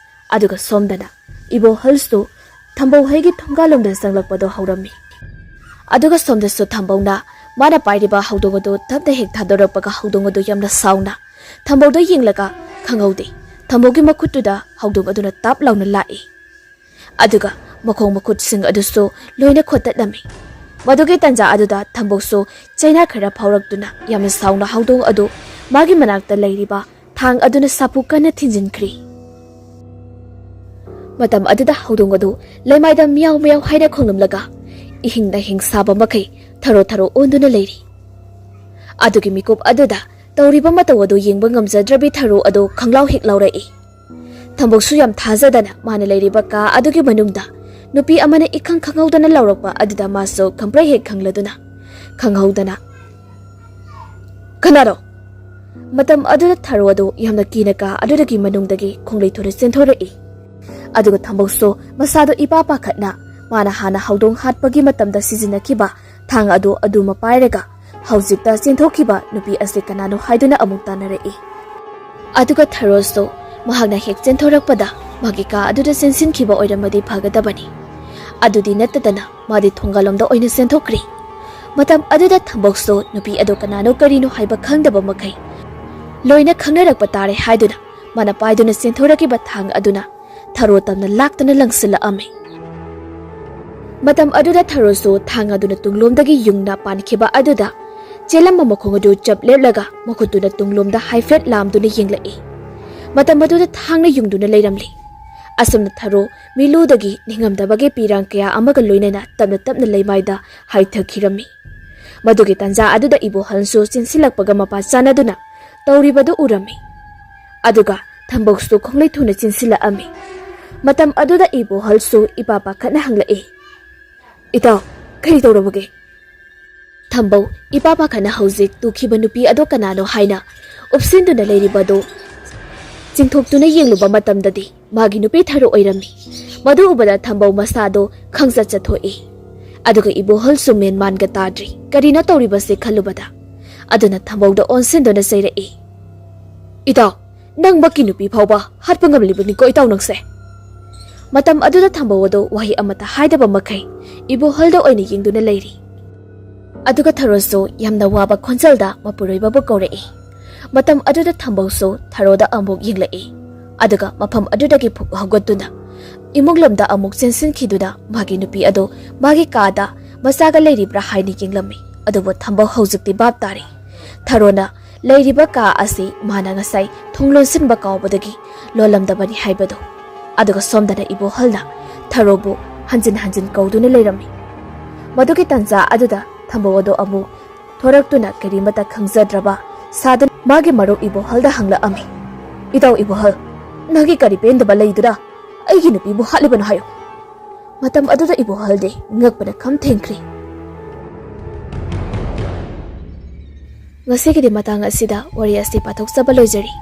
ꯑꯗꯨꯒ ꯁꯣꯝꯗꯅ ꯏꯕꯣꯍꯜꯁꯨ ꯊꯝꯕꯧ ꯍꯩꯒꯤ ꯊꯣꯡꯒꯥꯜꯂꯣꯝꯗ ꯆꯪꯂꯛꯄꯗꯣ ꯍꯧꯔꯝꯃꯤ꯫ ꯑꯗꯨꯒ ꯁꯣꯝꯗꯁꯨ ꯊꯝꯕꯧꯅ ꯃꯥꯅ ꯄꯥꯏꯔꯤꯕ ꯍꯧꯗꯣꯡ ꯑꯗꯨ ꯇꯞꯅ ꯍꯦꯛ ꯊꯥꯗꯣꯔꯛꯄꯒ ꯍꯧꯗꯣꯡ ꯑꯗꯨ ꯌꯥꯝꯅ ꯁꯥꯎꯅ ꯊꯝꯕꯧꯗ ꯌꯦꯡꯂꯒ ꯈꯪꯍꯧꯗꯦ, ꯊꯝꯕꯧꯒꯤ ꯃꯈꯨꯠꯇꯨꯗ ꯍꯧꯗꯣꯡ ꯑꯗꯨꯅ ꯇꯥꯞ ꯂꯥꯎꯅ ꯂꯥꯛꯏ꯫ ꯑꯗꯨꯒ ꯃꯈꯣꯡ ꯃꯈꯨꯠꯁꯤꯡ ꯑꯗꯨꯁꯨ ꯂꯣꯏꯅ ꯈꯣꯠꯇꯠꯂꯝꯃꯤ꯫ ꯃꯗꯨꯒꯤ ꯇꯥꯟꯖꯥ ꯑꯗꯨꯗ ꯊꯝꯕꯧꯁꯨ ꯆꯩꯅꯥ ꯈꯔ ꯐꯥꯎꯔꯛꯇꯨꯅ ꯌꯥꯝꯅ ꯁꯥꯎꯅ ꯍꯧꯗꯣꯡ ꯑꯗꯨ ꯃꯥꯒꯤ ꯃꯅꯥꯛꯇ ꯂꯩꯔꯤꯕ ꯊꯥꯡ ꯑꯗꯨꯅ ꯁꯥꯐꯨ ꯀꯟꯅ ꯊꯤꯟꯖꯤꯟꯈ꯭ꯔꯤ꯫ ꯃꯇꯝ ꯑꯗꯨꯗ ꯍꯧꯗꯣꯡ ꯑꯗꯨ ꯂꯩꯃꯥꯏꯗ ꯃꯤꯌꯥꯎ ꯃꯤꯌꯥꯎ ꯍꯥꯏꯅ ꯈꯣꯡꯂꯝꯂꯒ ꯏꯍꯤꯡ ꯅꯥꯍꯤꯡ ꯁꯥꯕ ꯃꯈꯩ ꯊꯔꯣ ꯊꯔꯣ ꯑꯣꯟꯗꯨꯅ ꯂꯩꯔꯤ꯫ ꯑꯗꯨꯒꯤ ꯃꯤꯀꯨꯞ ꯑꯗꯨꯗ ꯇꯧꯔꯤꯕ ꯃꯇꯧ ꯑꯗꯨ ꯌꯦꯡꯕ ꯉꯝꯖꯗ꯭ꯔꯕꯤ ꯊꯔꯣ ꯑꯗꯨ ꯈꯪꯂꯥꯎ ꯍꯦꯛ ꯂꯥꯎꯔꯛꯏ꯫ ꯊꯝꯕꯧꯁꯨ ꯌꯥꯝ ꯊꯥꯖꯗꯅ ꯃꯥꯅ ꯂꯩꯔꯤꯕ ꯀꯥ ꯑꯗꯨꯒꯤ ꯃꯅꯨꯡꯗ ꯅꯨꯄꯤ ꯑꯃꯅ ꯏꯈꯪ ꯈꯪꯍꯧꯗꯅ ꯂꯥꯎꯔꯛꯄ ꯑꯗꯨꯗ ꯃꯥꯁꯨ ꯈꯪꯄ꯭ꯔꯩ ꯍꯦꯛ ꯈꯪꯂꯗꯨꯅ ꯈꯪꯍꯧꯗꯅ, "ꯀꯅꯥꯅꯣ?" ꯃꯇꯝ ꯑꯗꯨꯗ ꯊꯔꯣ ꯑꯗꯨ ꯌꯥꯝꯅ ꯀꯤꯅ ꯀꯥ ꯑꯗꯨꯗꯒꯤ ꯃꯅꯨꯡꯗꯒꯤ ꯈꯣꯡꯂꯩ ꯊꯨꯅ ꯆꯦꯟꯊꯣꯔꯛꯏ꯫ ꯑꯗꯨꯒ ꯊꯝꯕꯧꯁꯨ ꯃꯁꯥꯗꯣ ꯏꯄꯥ ꯄꯥꯈꯠꯅ ꯃꯥꯅ ꯍꯥꯟꯅ ꯍꯧꯗꯣꯡ ꯍꯥꯠꯄꯒꯤ ꯃꯇꯝꯗ ꯁꯤꯖꯤꯟꯅꯈꯤꯕ ꯊꯥꯡ ꯑꯗꯨ ꯑꯗꯨꯃ ꯄꯥꯏꯔꯒ ꯍꯧꯖꯤꯛꯇ ꯆꯦꯟꯊꯣꯛꯈꯤꯕ ꯅꯨꯄꯤ ꯑꯁꯤ ꯀꯅꯥꯅꯣ ꯍꯥꯏꯗꯨꯅ ꯑꯃꯨꯛ ꯇꯥꯟꯅꯔꯛꯏ꯫ ꯑꯗꯨꯒ ꯊꯔꯣꯁꯨ ꯃꯍꯥꯛꯅ ꯍꯦꯛ ꯆꯦꯟꯊꯣꯔꯛꯄꯗ ꯃꯥꯒꯤ ꯀꯥ ꯑꯗꯨꯗ ꯆꯦꯟꯁꯤꯟꯈꯤꯕ ꯑꯣꯏꯔꯝꯃꯗꯤ ꯐꯒꯗꯕꯅꯤ꯫ ꯑꯗꯨꯗꯤ ꯅꯠꯇꯗꯅ ꯃꯥꯗꯤ ꯊꯣꯡꯒꯥꯜꯂꯣꯝꯗ ꯑꯣꯏꯅ ꯆꯦꯟꯊꯣꯛꯈ꯭ꯔꯦ꯫ ꯃꯇꯝ ꯑꯗꯨꯗ ꯊꯝꯕꯧꯁꯨ ꯅꯨꯄꯤ ꯑꯗꯨ ꯀꯅꯥꯅꯣ ꯀꯔꯤꯅꯣ ꯍꯥꯏꯕ ꯈꯪꯗꯕ ꯃꯈꯩ ꯂꯣꯏꯅ ꯈꯪꯅꯔꯛꯄ ꯇꯥꯔꯦ ꯍꯥꯏꯗꯨꯅ ꯃꯥꯅ ꯄꯥꯏꯗꯨꯅ ꯆꯦꯟꯊꯣꯔꯛꯈꯤꯕ ꯊꯥꯡ ꯑꯗꯨꯅ ꯊꯔꯣ ꯇꯝꯅ ꯂꯥꯛꯇꯨꯅ ꯂꯪꯁꯤꯜꯂꯛꯑꯝꯃꯤ꯫ ꯃꯇꯝ ꯑꯗꯨꯗ ꯊꯔꯣꯁꯨ ꯊꯥꯡ ꯑꯗꯨꯅ ꯇꯨꯡꯂꯣꯝꯗꯒꯤ ꯌꯨꯡꯅ ꯄꯥꯟꯈꯤꯕ ꯑꯗꯨꯗ ꯆꯦꯜꯂꯝꯕ ꯃꯈꯣꯡ ꯑꯗꯨ ꯆꯞ ꯂꯦꯞꯂꯒ ꯃꯈꯨꯠꯇꯨꯅ ꯇꯨꯡꯂꯣꯝꯗ ꯍꯥꯏꯐꯦꯠ ꯂꯥꯝꯗꯨꯅ ꯌꯦꯡꯂꯛꯏ꯫ ꯃꯇꯝ ꯑꯗꯨꯗ ꯊꯥꯡꯅ ꯌꯨꯡꯗꯨꯅ ꯂꯩꯔꯝꯂꯤ꯫ ꯑꯁꯨꯝꯅ ꯊꯔꯣ ꯃꯤꯂꯨꯗꯒꯤ ꯅꯤꯡꯉꯝꯗꯕꯒꯤ ꯄꯤꯔꯥꯡ ꯀꯌꯥ ꯑꯃꯒ ꯂꯣꯏꯅꯅ ꯇꯞꯅ ꯇꯞꯅ ꯂꯩꯃꯥꯏꯗ ꯍꯥꯏꯊꯈꯤꯔꯝꯃꯤ꯫ ꯃꯗꯨꯒꯤ ꯇꯥꯟꯖꯥ ꯑꯗꯨꯗ ꯏꯕꯣꯍꯜꯁꯨ ꯆꯦꯟꯁꯤꯜꯂꯛꯄꯒ ꯃꯄꯥ ꯆꯥꯟꯅꯗꯨꯅ ꯇꯧꯔꯤꯕꯗꯨ ꯎꯔꯝꯃꯤ꯫ ꯑꯗꯨꯒ ꯊꯝꯕꯧꯁꯨ ꯈꯣꯡꯂꯩ ꯊꯨꯅ ꯆꯦꯟꯁꯤꯜꯂꯛꯑꯝꯃꯤ꯫ ꯃꯇꯝ ꯑꯗꯨꯗ ꯏꯕꯣꯍꯜꯁꯨ ꯏꯄꯥ ꯄꯥꯈꯠꯅ ꯍꯪꯂꯛꯏ, "ꯏꯇꯥꯎ, ꯀꯔꯤ ꯇꯧꯔꯕꯒꯦ?" ꯊꯝꯕꯧ ꯏꯄꯥ ꯄꯥꯈꯠꯅ ꯍꯧꯖꯤꯛ ꯇꯨꯈꯤꯕ ꯅꯨꯄꯤ ꯑꯗꯣ ꯀꯅꯥꯅꯣ ꯍꯥꯏꯅ ꯎꯞꯁꯤꯟꯗꯨꯅ ꯂꯩꯔꯤꯕꯗꯨ ꯆꯤꯡꯊꯣꯛꯇꯨꯅ ꯌꯦꯡꯂꯨꯕ ꯃꯇꯝꯗꯗꯤ ꯃꯥꯒꯤ ꯅꯨꯄꯤ ꯊꯔꯣ ꯑꯣꯏꯔꯝꯃꯤ꯫ ꯃꯗꯨ ꯎꯕꯗ ꯊꯝꯕꯧ ꯃꯁꯥꯗꯣ ꯈꯪꯆꯠ ꯆꯠꯊꯣꯛꯏ꯫ ꯑꯗꯨꯒ ꯏꯕꯣꯍꯜꯁꯨ ꯃꯦꯟ ꯃꯥꯟꯒ ꯇꯥꯗ꯭ꯔꯤ, ꯀꯔꯤꯅꯣ ꯇꯧꯔꯤꯕꯁꯦ ꯈꯜꯂꯨꯕꯗ꯫ ꯑꯗꯨꯅ ꯊꯝꯕꯧꯗ ꯑꯣꯟꯁꯤꯟꯗꯨꯅ ꯆꯩꯔꯛꯏ, "ꯏꯇꯥꯎ, "ꯅꯪꯃꯛꯀꯤ ꯅꯨꯄꯤ ꯐꯥꯎꯕ ꯍꯥꯠꯄ ꯉꯝꯂꯤꯕꯅꯤꯀꯣ ꯏꯇꯥꯎ ꯅꯪꯁꯦ!" ꯃꯇꯝ ꯑꯗꯨꯗ ꯊꯝꯕꯧ ꯑꯗꯣ ꯋꯥꯍꯩ ꯑꯃꯠꯇ ꯍꯥꯏꯗꯕ ꯃꯈꯩ ꯏꯕꯣꯍꯜꯗ ꯑꯣꯏꯅ ꯌꯦꯡꯗꯨꯅ ꯂꯩꯔꯤ꯫ ꯑꯗꯨꯒ ꯊꯔꯣꯁꯨ ꯌꯥꯝꯅ ꯋꯥꯕ ꯈꯣꯟꯖꯦꯜꯗ ꯃꯄꯨꯔꯣꯏꯕꯕꯨ ꯀꯧꯔꯛꯏ꯫ ꯃꯇꯝ ꯑꯗꯨꯗ ꯊꯝꯕꯧꯁꯨ ꯊꯔꯣꯗ ꯑꯃꯨꯛ ꯌꯦꯡꯂꯛꯏ꯫ ꯑꯗꯨꯒ ꯃꯐꯝ ꯑꯗꯨꯗꯒꯤ ꯐꯨꯛ ꯍꯧꯒꯠꯇꯨꯅ ꯏꯃꯨꯡꯂꯣꯝꯗ ꯑꯃꯨꯛ ꯆꯦꯟꯁꯤꯟꯈꯤꯗꯨꯅ ꯃꯥꯒꯤ ꯅꯨꯄꯤ ꯑꯗꯨ ꯃꯥꯒꯤ ꯀꯥꯗ ꯃꯆꯥꯒ ꯂꯩꯔꯤꯕ꯭ꯔꯥ ꯍꯥꯏꯅ ꯌꯦꯡꯂꯝꯃꯤ꯫ ꯑꯗꯨꯕꯨ ꯊꯝꯕꯧ ꯍꯧꯖꯤꯛꯇꯤ ꯚꯥꯞ ꯇꯥꯔꯦ꯫ ꯊꯔꯣꯅ ꯂꯩꯔꯤꯕ ꯀꯥ ꯑꯁꯤ ꯃꯥꯅ ꯉꯁꯥꯏ ꯊꯣꯡ ꯂꯣꯟꯁꯤꯟꯕ ꯀꯥꯎꯕꯗꯒꯤ ꯂꯣꯜꯂꯝꯗꯕꯅꯤ ꯍꯥꯏꯕꯗꯨ꯫ ꯑꯗꯨꯒ ꯁꯣꯝꯗꯅ ꯏꯕꯣꯍꯜꯅ ꯊꯔꯣꯕꯨ ꯍꯟꯖꯤꯟ ꯍꯟꯖꯤꯟ ꯀꯧꯗꯨꯅ ꯂꯩꯔꯝꯃꯤ꯫ ꯃꯗꯨꯒꯤ ꯇꯟꯖꯥ ꯑꯗꯨꯗ ꯊꯝꯕꯧ ꯑꯗꯨ ꯑꯃꯨꯛ ꯊꯣꯔꯛꯇꯨꯅ ꯀꯔꯤꯃꯠꯇ ꯈꯪꯖꯗ꯭ꯔꯕ ꯁꯥꯗꯨꯅ ꯃꯥꯒꯤ ꯃꯔꯨꯞ ꯏꯕꯣꯍꯜꯗ ꯍꯪꯂꯛꯑꯝꯃꯤ, "ꯏꯇꯥꯎ ꯏꯕꯣꯍꯜ, ꯅꯪꯒꯤ ꯀꯔꯤ ꯄꯦꯟꯗꯕ ꯂꯩꯗꯨꯅ ꯑꯩꯒꯤ ꯅꯨꯄꯤꯕꯨ ꯍꯥꯠꯂꯤꯕꯅꯣ ꯍꯥꯏꯌꯨ?" ꯃꯇꯝ ꯑꯗꯨꯗ ꯏꯕꯣꯍꯜꯗꯤ ꯉꯛꯄꯅ ꯈꯝ ꯊꯦꯡꯈ꯭ꯔꯦ꯫ ꯉꯁꯤꯒꯤꯗꯤ ꯃꯇꯥꯡ ꯑꯁꯤꯗ ꯋꯥꯔꯤ ꯑꯁꯤ ꯄꯥꯊꯣꯛꯆꯕ ꯂꯣꯏꯖꯔꯤ꯫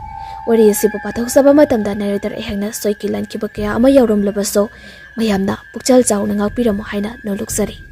ꯋꯥꯔꯤ ꯑꯁꯤꯕꯨ ꯄꯥꯊꯣꯛꯆꯕ ꯃꯇꯝꯗ narrator ꯑꯩꯍꯥꯛꯅ ꯁꯣꯏꯈꯤ ꯂꯥꯟꯈꯤꯕ ꯀꯌꯥ ꯑꯃ ꯌꯥꯎꯔꯝꯂꯕꯁꯨ ꯃꯌꯥꯝꯅ ꯄꯨꯛꯆꯦꯜ ꯆꯥꯎꯅ ꯉꯥꯛꯄꯤꯔꯝꯃꯨ ꯍꯥꯏꯅ ꯅꯣꯂꯨꯛꯆꯔꯤ꯫